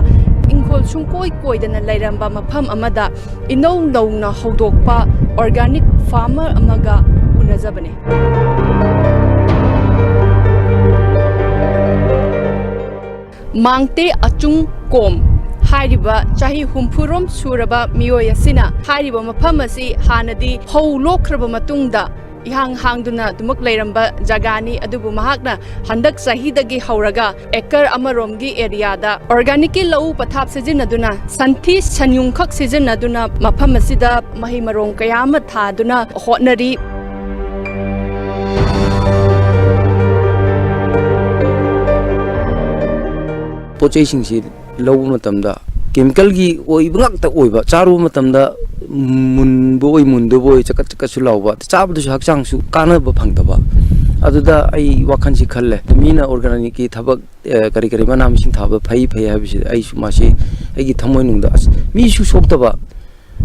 ꯏꯪꯈꯣꯜ ꯁꯨꯡꯀꯣꯏ ꯀꯣꯏꯗꯅ ꯂꯩꯔꯝꯕ ꯃꯐꯝ ꯑꯃꯗ ꯏꯅꯧ ꯅꯧꯅ ꯍꯧꯗꯣꯛꯄ organic farmer ꯑꯃꯒ ꯎꯅꯖꯕꯅꯤ꯫ ꯃꯥꯡꯇꯦ ꯑꯆꯨꯡ ꯀꯣꯝ ꯍꯥꯏꯔꯤꯕ ꯆꯍꯤ ꯍꯨꯝꯐꯨꯔꯣꯝ ꯁꯨꯔꯕ ꯃꯤꯑꯣꯏ ꯑꯁꯤꯅ ꯍꯥꯏꯔꯤꯕ ꯃꯐꯝ ꯑꯁꯤ ꯍꯥꯟꯅꯗꯤ ꯐꯧ ꯂꯣꯛꯈ꯭ꯔꯕ ꯃꯇꯨꯡꯗ ꯏꯍꯥꯡ ꯍꯥꯡꯗꯨꯅ ꯑꯗꯨꯃꯛ ꯂꯩꯔꯝꯕ ꯖꯒꯥꯅꯤ, ꯑꯗꯨꯕꯨ ꯃꯍꯥꯛꯅ ꯍꯟꯗꯛ ꯆꯍꯤꯗꯒꯤ ꯍꯧꯔꯒ acre ꯑꯃꯔꯣꯝꯒꯤ areaꯗ organicꯀꯤ ꯂꯧꯎ ꯄꯊꯥꯞ ꯁꯤꯖꯤꯟꯅꯗꯨꯅ, ꯁꯟꯊꯤ ꯁꯟꯌꯨꯡꯈꯛ ꯁꯤꯖꯤꯟꯅꯗꯨꯅ ꯃꯐꯝ ꯑꯁꯤꯗ ꯃꯍꯩ ꯃꯔꯣꯡ ꯀꯌꯥ ꯑꯃ ꯊꯥꯗꯨꯅ ꯍꯣꯠꯅꯔꯤ꯫ ꯄꯣꯠ ꯆꯩꯁꯤꯡꯁꯤ ꯂꯧꯕ ꯃꯇꯝꯗ ꯀꯦꯃꯤꯀꯦꯜꯒꯤ ꯑꯣꯏꯕ ꯉꯥꯛꯇ ꯑꯣꯏꯕ, ꯆꯥꯔꯨꯕ ꯃꯇꯝꯗ ꯃꯨꯟꯕ ꯑꯣꯏ ꯃꯨꯟꯗꯕ ꯑꯣꯏ ꯆꯀꯠ ꯆꯀꯠꯁꯨ ꯂꯥꯎꯕ, ꯆꯥꯕꯗꯁꯨ ꯍꯛꯆꯥꯡꯁꯨ ꯀꯥꯟꯅꯕ ꯐꯪꯗꯕ꯫ ꯑꯗꯨꯗ ꯑꯩ ꯋꯥꯈꯜꯁꯤ ꯈꯜꯂꯦ, ꯃꯤꯅ ꯑꯣꯔꯒꯥꯅꯤꯛꯀꯤ ꯊꯕꯛ, ꯑ, ꯀꯔꯤ ꯀꯔꯤ ꯃꯅꯥ ꯃꯁꯤꯡ ꯊꯥꯕ ꯐꯩ ꯐꯩ ꯍꯥꯏꯕꯁꯤ ꯑꯩꯁꯨ ꯃꯁꯤ ꯑꯩꯒꯤ ꯊꯃꯣꯏꯅꯨꯡꯗ, ꯑꯁ, ꯃꯤꯁꯨ ꯁꯣꯛꯇꯕ,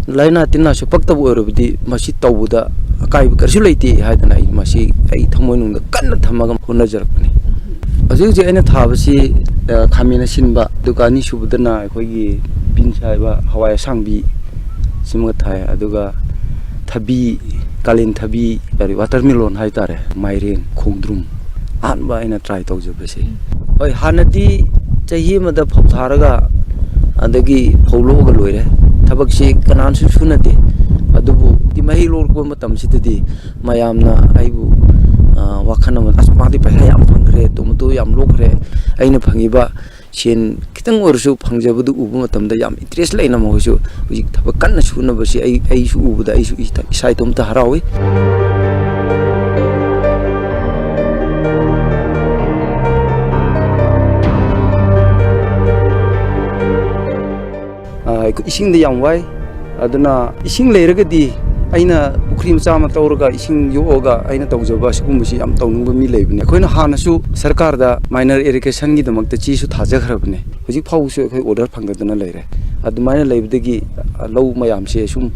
ꯂꯥꯏꯅꯥ ꯇꯤꯟꯅꯥꯁꯨ ꯄꯛꯇꯕ ꯑꯣꯏꯔꯕꯗꯤ ꯃꯁꯤ ꯇꯧꯕꯗ ꯑꯀꯥꯏꯕ ꯀꯔꯤꯁꯨ ꯂꯩꯇꯦ ꯍꯥꯏꯗꯅ ꯑꯩ ꯃꯁꯤ ꯑꯩ ꯊꯃꯣꯏꯅꯨꯡꯗ ꯀꯟꯅ ꯊꯝꯃꯒ ꯍꯣꯠꯅꯖꯔꯛꯄꯅꯤ꯫ ꯍꯧꯖꯤꯛ ꯍꯧꯖꯤꯛ ꯑꯩꯅ ꯊꯥꯕꯁꯤ, ꯑ, ꯈꯥꯃꯦꯟ ꯑꯁꯤꯟꯕ, ꯑꯗꯨꯒ ꯑꯅꯤꯁꯨꯕꯗꯅ ꯑꯩꯈꯣꯏꯒꯤ ꯕꯤꯟꯁ ꯍꯥꯏꯕ ꯍꯋꯥꯏ ꯑꯁꯥꯡꯕꯤ, ꯁꯤꯃꯒ ꯊꯥꯏ꯫ ꯑꯗꯨꯒ ꯊꯕꯤ, ꯀꯥꯂꯦꯟ ꯊꯕꯤ, ꯀꯔꯤ, ꯋꯥꯇꯔꯃꯦꯂꯣꯟ ꯍꯥꯏꯇꯥꯔꯦ, ꯃꯥꯏꯔꯦꯟ, ꯈꯣꯡꯗ꯭ꯔꯨꯝ, ꯑꯍꯥꯟꯕ ꯑꯩꯅ ꯇ꯭ꯔꯥꯏ ꯇꯧꯖꯕꯁꯦ꯫ ꯍꯣꯏ, ꯍꯥꯟꯅꯗꯤ ꯆꯍꯤ ꯑꯃꯗ ꯐꯧ ꯊꯥꯔꯒ ꯑꯗꯒꯤ ꯐꯧ ꯂꯣꯛꯑꯒ ꯂꯣꯏꯔꯦ, ꯊꯕꯛꯁꯤ ꯀꯅꯥꯅꯁꯨ ꯁꯨꯅꯗꯦ꯫ ꯑꯗꯨꯕꯨ ꯃꯍꯩ ꯂꯣꯛꯄ ꯃꯇꯝꯁꯤꯗꯗꯤ ꯃꯌꯥꯝꯅ ꯑꯩꯕꯨ, ꯑ, ꯋꯥꯈꯜ ꯑꯃ, "ꯑꯁ, ꯃꯥꯗꯤ ꯄꯩꯁꯥ ꯌꯥꯝ ꯐꯪꯈ꯭ꯔꯦ, ꯇꯣꯃꯥꯇꯣ ꯌꯥꯝ ꯂꯣꯛꯈ꯭ꯔꯦ, ꯑꯩꯅ ꯐꯪꯉꯤꯕ ꯁꯦꯟ ꯈꯤꯇꯪ ꯑꯣꯏꯔꯁꯨ ꯐꯪꯖꯕꯗꯨ ꯎꯕ ꯃꯇꯝꯗ ꯌꯥꯝ ꯏꯟꯇꯔꯦꯁ ꯂꯩꯅ ꯃꯈꯣꯏꯁꯨ ꯍꯧꯖꯤꯛ ꯊꯕꯛ ꯀꯟꯅ ꯁꯨꯅꯕꯁꯤ ꯑꯩ, ꯑꯩꯁꯨ ꯎꯕꯗ ꯑꯩꯁꯨ ꯏꯁꯥ, ꯏꯁꯥ ꯏꯇꯣꯝꯇ ꯍꯔꯥꯎꯏ"꯫ ꯑ, ꯑꯩꯈꯣꯏ ꯏꯁꯤꯡꯗ ꯌꯥꯝ ꯋꯥꯏ꯫ ꯑꯗꯨꯅ ꯏꯁꯤꯡ ꯂꯩꯔꯒꯗꯤ ꯑꯩꯅ ꯄꯨꯈ꯭ꯔꯤ ꯃꯆꯥ ꯑꯃ ꯇꯧꯔꯒ ꯏꯁꯤꯡ ꯌꯣꯛꯑꯒ ꯑꯩꯅ ꯇꯧꯖꯕ ꯑꯁꯤꯒꯨꯝꯕꯁꯤ ꯌꯥꯝ ꯇꯧꯅꯤꯡꯕ ꯃꯤ ꯂꯩꯕꯅꯤ꯫ ꯑꯩꯈꯣꯏꯅ ꯍꯥꯟꯅꯁꯨ ꯁꯔꯀꯥꯔꯗ ꯃꯥꯏꯅꯔ ꯏꯔꯤꯒꯦꯁꯟꯒꯤꯗꯃꯛꯇ ꯆꯦꯁꯨ ꯊꯥꯖꯈ꯭ꯔꯕꯅꯦ꯫ ꯍꯧꯖꯤꯛ ꯐꯥꯎꯕꯁꯨ ꯑꯩꯈꯣꯏ ꯑꯣꯔꯗꯔ ꯐꯪꯗꯗꯅ ꯂꯩꯔꯦ꯫ ꯑꯗꯨꯃꯥꯏꯅ ꯂꯩꯕꯗꯒꯤ, ꯑ, ꯂꯧ ꯃꯌꯥꯝꯁꯦ ꯁꯨꯝ,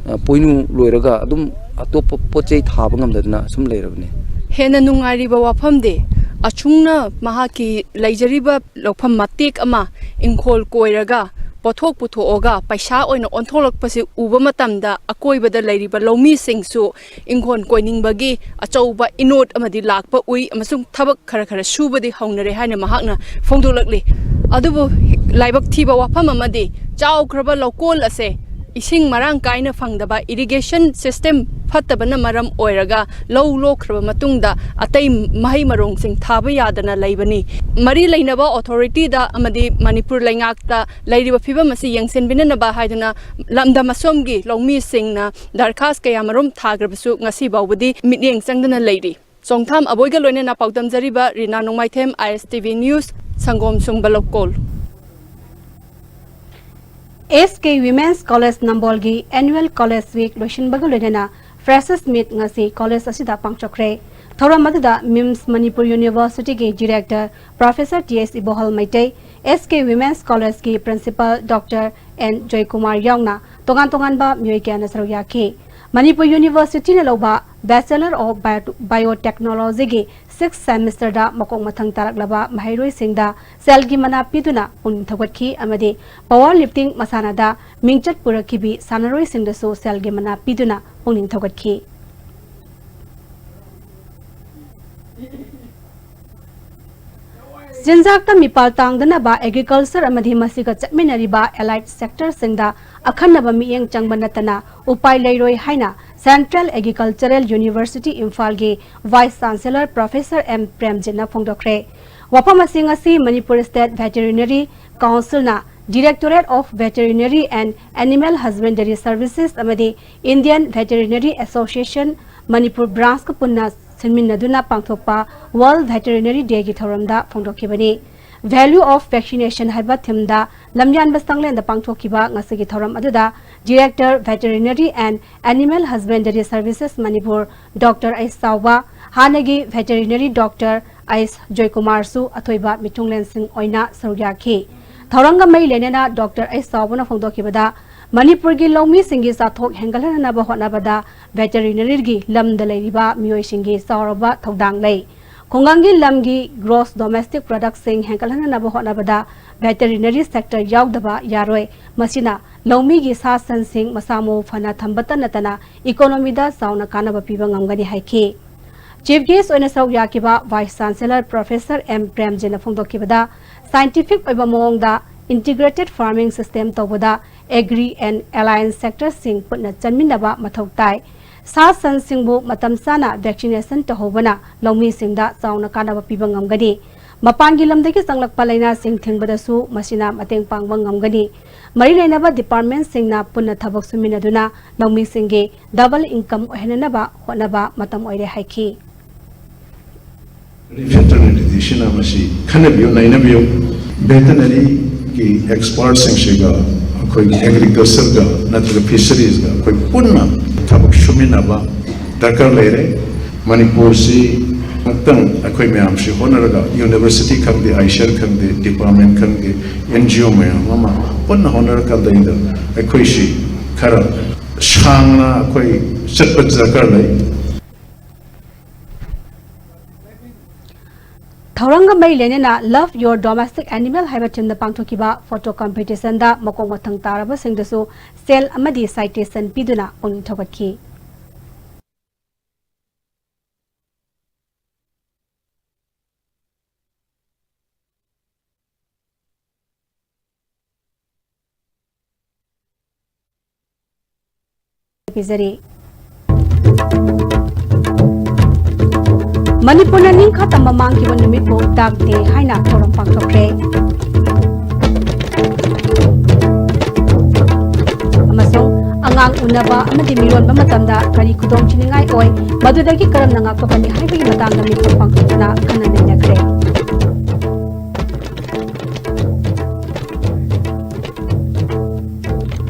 ꯑ, ꯄꯣꯏꯅꯨ ꯂꯣꯏꯔꯒ ꯑꯗꯨꯝ ꯑꯇꯣꯞꯄ ꯄꯣꯠ ꯆꯩ ꯊꯥꯕ ꯉꯝꯗꯗꯅ ꯁꯨꯝ ꯂꯩꯔꯕꯅꯦ꯫ ꯍꯦꯟꯅ ꯅꯨꯡꯉꯥꯏꯔꯤꯕ ꯋꯥꯐꯝꯗꯤ, ꯑꯁꯨꯝꯅ ꯃꯍꯥꯛꯀꯤ ꯂꯩꯖꯔꯤꯕ ꯂꯧꯐꯝ ꯃꯇꯦꯛ ꯑꯃ ꯏꯪꯈꯣꯜ ꯀꯣꯏꯔꯒ ꯄꯣꯠꯊꯣꯛ ꯄꯨꯊꯣꯛꯑꯒ ꯄꯩꯁꯥ ꯑꯣꯏꯅ ꯑꯣꯟꯊꯣꯛꯂꯛꯄꯁꯤ ꯎꯕ ꯃꯇꯝꯗ ꯑꯀꯣꯏꯕꯗ ꯂꯩꯔꯤꯕ ꯂꯧꯃꯤꯁꯤꯡꯁꯨ ꯏꯪꯈꯣꯜ ꯀꯣꯏꯅꯤꯡꯕꯒꯤ ꯑꯆꯧꯕ ꯏꯅꯣꯠ ꯑꯃꯗꯤ ꯂꯥꯛꯄ ꯎꯏ ꯑꯃꯁꯨꯡ ꯊꯕꯛ ꯈꯔ ꯈꯔ ꯁꯨꯕꯗꯤ ꯍꯧꯅꯔꯦ ꯍꯥꯏꯅ ꯃꯍꯥꯛꯅ ꯐꯣꯡꯗꯣꯛꯂꯛꯂꯤ꯫ ꯑꯗꯨꯕꯨ ꯂꯥꯏꯕꯛ ꯊꯤꯕ ꯋꯥꯐꯝ ꯑꯃꯗꯤ, ꯆꯥꯎꯈ꯭ꯔꯕ ꯂꯧꯀꯣꯜ ꯑꯁꯦ ꯏꯁꯤꯡ ꯃꯔꯥꯡ ꯀꯥꯏꯅ ꯐꯪꯗꯕ, ꯏꯔꯤꯒꯦꯁꯟ ꯁꯤꯁꯇꯦꯝ ꯐꯠꯇꯕꯅ ꯃꯔꯝ ꯑꯣꯏꯔꯒ ꯂꯧ ꯂꯣꯛꯈ꯭ꯔꯕ ꯃꯇꯨꯡꯗ ꯑꯇꯩ ꯃꯍꯩ ꯃꯔꯣꯡꯁꯤꯡ ꯊꯥꯕ ꯌꯥꯗꯅ ꯂꯩꯕꯅꯤ꯫ ꯃꯔꯤ ꯂꯩꯅꯕ ꯑꯣꯊꯣꯔꯤꯇꯤꯗ ꯑꯃꯗꯤ ꯃꯅꯤꯄꯨꯔ ꯂꯩꯉꯥꯛꯇ ꯂꯩꯔꯤꯕ ꯐꯤꯕꯝ ꯑꯁꯤ ꯌꯦꯡꯁꯤꯟꯕꯤꯅꯅꯕ ꯍꯥꯏꯗꯨꯅ ꯂꯝꯗꯝ ꯑꯁꯣꯝꯒꯤ ꯂꯧꯃꯤꯁꯤꯡꯅ ꯗꯔꯈꯥꯁ ꯀꯌꯥꯃꯔꯨꯝ ꯊꯥꯈ꯭ꯔꯕꯁꯨ ꯉꯁꯤ ꯐꯥꯎꯕꯗꯤ ꯃꯤꯠꯌꯦꯡ ꯆꯪꯗꯅ ꯂꯩꯔꯤ꯫ ꯆꯣꯡꯊꯥꯝ ꯑꯕꯣꯏꯒ ꯂꯣꯏꯅꯅ ꯄꯥꯎꯗꯝꯖꯔꯤꯕ ꯔꯤꯅꯥ ꯅꯣꯡꯃꯥꯏꯊꯦꯝ, ꯑꯥꯏ ꯑꯦꯁ ꯇꯤ ꯚꯤ ꯅ꯭ꯌꯨꯁ, ꯁꯪꯒꯣꯝ ꯁꯨꯡꯕ ꯂꯧꯀꯣꯜ꯫ ꯑꯦꯁ K women's college ꯅꯝꯕꯣꯜꯒꯤ annual college week ꯂꯣꯏꯁꯤꯟꯕꯒ ꯂꯣꯏꯅꯅ freshers meet ꯉꯁꯤ ꯀꯣꯂꯦꯖ ꯑꯁꯤꯗ ꯄꯥꯡꯊꯣꯛꯈ꯭ꯔꯦ꯫ ꯊꯧꯔꯝ ꯑꯗꯨꯗ ꯃꯤꯝꯁ ꯃꯅꯤꯄꯨꯔ ꯌꯨꯅꯤꯚꯔꯁꯤꯇꯤꯒꯤ director professor T S Ibohal Meitei, S K women's ꯀꯣꯂꯦꯖꯀꯤ ꯄ꯭ꯔꯤꯟꯁꯤꯄꯥꯜ ꯗꯣꯛꯇꯔ ꯑꯦꯟ ꯖꯣꯏꯀꯨꯃꯥꯔ ꯌꯥꯎꯅ ꯇꯣꯉꯥꯟ ꯇꯣꯉꯥꯟꯕ ꯃꯤꯑꯣꯏ ꯀꯌꯥꯅ ꯁꯔꯨꯛ ꯌꯥꯈꯤ꯫ ꯃꯅꯤꯄꯨꯔ ꯌꯨꯅꯤꯚꯔꯁꯤꯇꯤꯅ ꯂꯧꯕ Bachelor of Bio-, Biotechnologyꯒꯤ sixth semesterꯗ ꯃꯀꯣꯛ ꯃꯊꯪ ꯇꯥꯔꯛꯂꯕ ꯃꯍꯩꯔꯣꯏꯁꯤꯡꯗ ꯁꯦꯜꯒꯤ ꯃꯅꯥ ꯄꯤꯗꯨꯅ ꯄꯨꯛꯅꯤꯡ ꯊꯧꯒꯠꯈꯤ ꯑꯃꯗꯤ power lifting ꯃꯁꯥꯟꯅꯗ ꯃꯤꯡꯆꯠ ꯄꯨꯔꯛꯈꯤꯕꯤ ꯁꯥꯟꯅꯔꯣꯏꯁꯤꯡꯗꯁꯨ ꯁꯦꯜꯒꯤ ꯃꯅꯥ ꯄꯤꯗꯨꯅ ꯄꯨꯛꯅꯤꯡ ꯊꯧꯒꯠꯈꯤ꯫ ꯆꯤꯟꯖꯥꯛꯇ ꯃꯤꯄꯥꯜ ꯇꯥꯡꯗꯅꯕ agriculture ꯑꯃꯗꯤ ꯃꯁꯤꯒ ꯆꯠꯃꯤꯟꯅꯔꯤꯕ allied sectorꯁꯤꯡꯗ ꯑꯈꯟꯅꯕ ꯃꯤꯠꯌꯦꯡ ꯆꯪꯕ ꯅꯠꯇꯅ ꯎꯄꯥꯏ ꯂꯩꯔꯣꯏ ꯍꯥꯏꯅ Central Agricultural University ꯏꯝꯐꯥꯜꯒꯤ Vice Chancellor Professor ꯑꯦꯝ ꯄ꯭ꯔꯦꯝꯖꯤꯠꯅ ꯐꯣꯡꯗꯣꯛꯈ꯭ꯔꯦ꯫ ꯋꯥꯐꯝ ꯑꯁꯤ ꯉꯁꯤ Manipur State Veterinary Councilꯅ Directorate of Veterinary and Animal Husbandry Services ꯑꯃꯗꯤ Indian Veterinary Association ꯃꯅꯤꯄꯨꯔ branchꯀ ꯄꯨꯟꯅ ꯁꯤꯟꯃꯤꯟꯅꯗꯨꯅ ꯄꯥꯡꯊꯣꯛꯄ World Veterinary Dayꯒꯤ ꯊꯧꯔꯝꯗ ꯐꯣꯡꯗꯣꯛꯈꯤꯕꯅꯤ꯫ Value of Vaccination ꯍꯥꯏꯕ themeꯗ ꯂꯝꯌꯥꯟꯕ ꯁꯪꯂꯦꯟꯗ ꯄꯥꯡꯊꯣꯛꯈꯤꯕ ꯉꯁꯤꯒꯤ ꯊꯧꯔꯝ ꯑꯗꯨꯗ Director Veterinary and Animal Husbandry Services Manipur doctor ꯑꯩꯁ ꯆꯥꯎꯕ, ꯍꯥꯟꯅꯒꯤ veterinary doctor ꯑꯩꯁ ꯖꯣꯏꯀꯨꯃꯥꯔꯁꯨ ꯑꯊꯣꯏꯕ ꯃꯤꯊꯨꯡꯂꯦꯟꯁꯤꯡ ꯑꯣꯏꯅ ꯁꯔꯨꯛ ꯌꯥꯈꯤ꯫ ꯊꯧꯔꯝꯒ ꯃꯔꯤ ꯂꯩꯅꯅ ꯗꯣꯛꯇꯔ ꯑꯩꯁ ꯆꯥꯎꯕꯅ ꯐꯣꯡꯗꯣꯛꯈꯤꯕꯗ, ꯃꯅꯤꯄꯨꯔꯒꯤ ꯂꯧꯃꯤꯁꯤꯡꯒꯤ ꯆꯥꯊꯣꯛ ꯍꯦꯟꯒꯠꯍꯟꯅꯕ ꯍꯣꯠꯅꯕꯗ veterinaryꯒꯤ ꯂꯝꯗ ꯂꯩꯔꯤꯕ ꯃꯤꯑꯣꯏꯁꯤꯡꯒꯤ ꯆꯥꯎꯔꯕ ꯊꯧꯗꯥꯡ ꯂꯩ꯫ ꯈꯨꯡꯒꯪꯒꯤ ꯂꯝꯒꯤ gross domestic productꯁꯤꯡ ꯍꯦꯟꯒꯠꯍꯟꯅꯕ ꯍꯣꯠꯅꯕꯗ veterinary sector ꯌꯥꯎꯗꯕ ꯌꯥꯔꯣꯏ꯫ ꯃꯁꯤꯅ ꯂꯧꯃꯤꯒꯤ ꯁꯥ ꯁꯟꯁꯤꯡ ꯃꯁꯥ ꯃꯎ ꯐꯅ ꯊꯝꯕꯇ ꯅꯠꯇꯅ economyꯗ ꯆꯥꯎꯅ ꯀꯥꯟꯅꯕ ꯄꯤꯕ ꯉꯝꯒꯅꯤ ꯍꯥꯏꯈꯤ꯫ Chief guest ꯑꯣꯏꯅ ꯁꯔꯨꯛ ꯌꯥꯈꯤꯕ Vice Chancellor Professor ꯑꯦꯝ ꯄ꯭ꯔꯦꯝꯖꯤꯠꯅ ꯐꯣꯡꯗꯣꯛꯈꯤꯕꯗ, scientific ꯑꯣꯏꯕ ꯃꯑꯣꯡꯗ integrated farming system ꯇꯧꯕꯗ agri and allied sectorꯁꯤꯡ ꯄꯨꯟꯅ ꯆꯟꯃꯤꯟꯅꯕ ꯃꯊꯧ ꯇꯥꯏ꯫ ꯁꯥ ꯁꯟꯁꯤꯡꯕꯨ ꯃꯇꯝ ꯆꯥꯅ vaccination ꯇꯧꯍꯧꯕꯅ ꯂꯧꯃꯤꯁꯤꯡꯗ ꯆꯥꯎꯅ ꯀꯥꯟꯅꯕ ꯄꯤꯕ ꯉꯝꯒꯅꯤ꯫ ꯃꯄꯥꯟꯒꯤ ꯂꯝꯗꯒꯤ ꯆꯪꯂꯛꯄ ꯂꯥꯏꯅꯥꯁꯤꯡ ꯊꯤꯡꯕꯗꯁꯨ ꯃꯁꯤꯅ ꯃꯇꯦꯡ ꯄꯥꯡꯕ ꯉꯝꯒꯅꯤ꯫ ꯃꯔꯤ ꯂꯩꯅꯕ departmentꯁꯤꯡꯅ ꯄꯨꯟꯅ ꯊꯕꯛ ꯁꯨꯃꯤꯟꯅꯗꯨꯅ ꯂꯧꯃꯤꯁꯤꯡꯒꯤ double income ꯑꯣꯏꯍꯟꯅꯅꯕ ꯍꯣꯠꯅꯕ ꯃꯇꯝ ꯑꯣꯏꯔꯦ ꯍꯥꯏꯈꯤ꯫ Veterinary ꯁꯤꯅ ꯃꯁꯤ ꯈꯟꯅꯕꯤꯌꯨ, ꯅꯩꯅꯕꯤꯌꯨ꯫ Veterinary ꯒꯤ expert ꯁꯤꯡꯁꯤꯒ ꯑꯩꯈꯣꯏꯒꯤ agriculture ꯒ ꯅꯠꯇ꯭ꯔꯒ fisheries ꯒ ꯑꯩꯈꯣꯏ ꯄꯨꯟꯅ ꯊꯕꯛ ꯁꯨꯃꯤꯟꯅꯕ ꯗꯔꯀꯥꯔ ꯂꯩꯔꯦ꯫ ꯃꯅꯤꯄꯨꯔꯁꯤ ꯑꯃꯨꯛꯇꯪ ꯑꯩꯈꯣꯏ ꯃꯌꯥꯝꯁꯤ ꯍꯣꯠꯅꯔꯒ university ꯈꯪꯗꯦ, ꯑꯥꯏꯁꯔ ꯈꯪꯗꯦ, department ꯈꯪꯗꯦ, N G O ꯃꯌꯥꯝ ꯑꯃ ꯄꯨꯟꯅ ꯍꯣꯠꯅꯔꯀꯥꯟꯗ ꯑꯩꯈꯣꯏꯁꯤ ꯈꯔ ꯁꯥꯡꯅ ꯑꯩꯈꯣꯏ ꯆꯠꯄ ꯗꯔꯀꯥꯔ ꯂꯩ꯫ ꯊꯧꯔꯝꯒ ꯃꯔꯤ ꯂꯩꯅꯅ Love Your Domestic Animal ꯍꯥꯏꯕ ꯊꯤꯝꯗ ꯄꯥꯡꯊꯣꯛꯈꯤꯕ ꯐꯣꯇꯣ ꯀꯝꯄꯤꯇꯤꯁꯟꯗ ꯃꯀꯣꯛ ꯃꯊꯪ ꯇꯥꯔꯕꯁꯤꯡꯗꯁꯨ ꯁꯦꯜ ꯑꯃꯗꯤ ꯁꯥꯏꯇꯦꯁꯟ ꯄꯤꯗꯨꯅ ꯄꯨꯛꯅꯤꯡ ꯊꯧꯒꯠꯈꯤ꯫ ꯄꯤꯖꯔꯤ꯫ ꯃꯅꯤꯄꯨꯔꯅ ꯅꯤꯡꯈꯥ ꯇꯝꯕ ꯃꯥꯡꯈꯤꯕ ꯅꯨꯃꯤꯠꯄꯨ Dog Day ꯍꯥꯏꯅ ꯊꯧꯔꯝ ꯄꯥꯡꯊꯣꯛꯈ꯭ꯔꯦ꯫ ꯑꯃꯁꯨꯡ ꯑꯉꯥꯡ ꯎꯅꯕ ꯑꯃꯗꯤ ꯃꯤꯔꯣꯟꯕ ꯃꯇꯝꯗ ꯀꯔꯤ ꯈꯨꯗꯣꯡꯊꯤꯅꯤꯡꯉꯥꯏ ꯑꯣꯏ, ꯃꯗꯨꯗꯒꯤ ꯀꯔꯝꯅ ꯉꯥꯛꯊꯣꯛꯀꯅꯤ ꯍꯥꯏꯕꯒꯤ ꯃꯇꯥꯡꯗ ꯃꯤꯐꯝ ꯄꯥꯡꯊꯣꯛꯇꯨꯅ ꯈꯟꯅ ꯅꯩꯅꯈ꯭ꯔꯦ꯫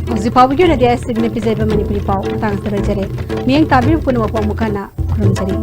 ꯍꯧꯖꯤꯛ ꯐꯥꯎꯕꯒꯤ ꯑꯣꯏꯅꯗꯤ ꯑꯩ ꯁꯤꯕꯤꯅ ꯄꯤꯖꯔꯤꯕ ꯃꯅꯤꯄꯨꯔꯤ ꯄꯥꯎ ꯃꯇꯥꯡ ꯑꯁꯤꯗ ꯂꯣꯏꯖꯔꯦ꯫ ꯃꯤꯠꯌꯦꯡ ꯇꯥꯕꯤꯔꯤꯕ ꯄꯨꯝꯅꯃꯛꯄꯨ ꯑꯃꯨꯛ ꯍꯟꯅ ꯈꯨꯔꯨꯝꯖꯔꯤ꯫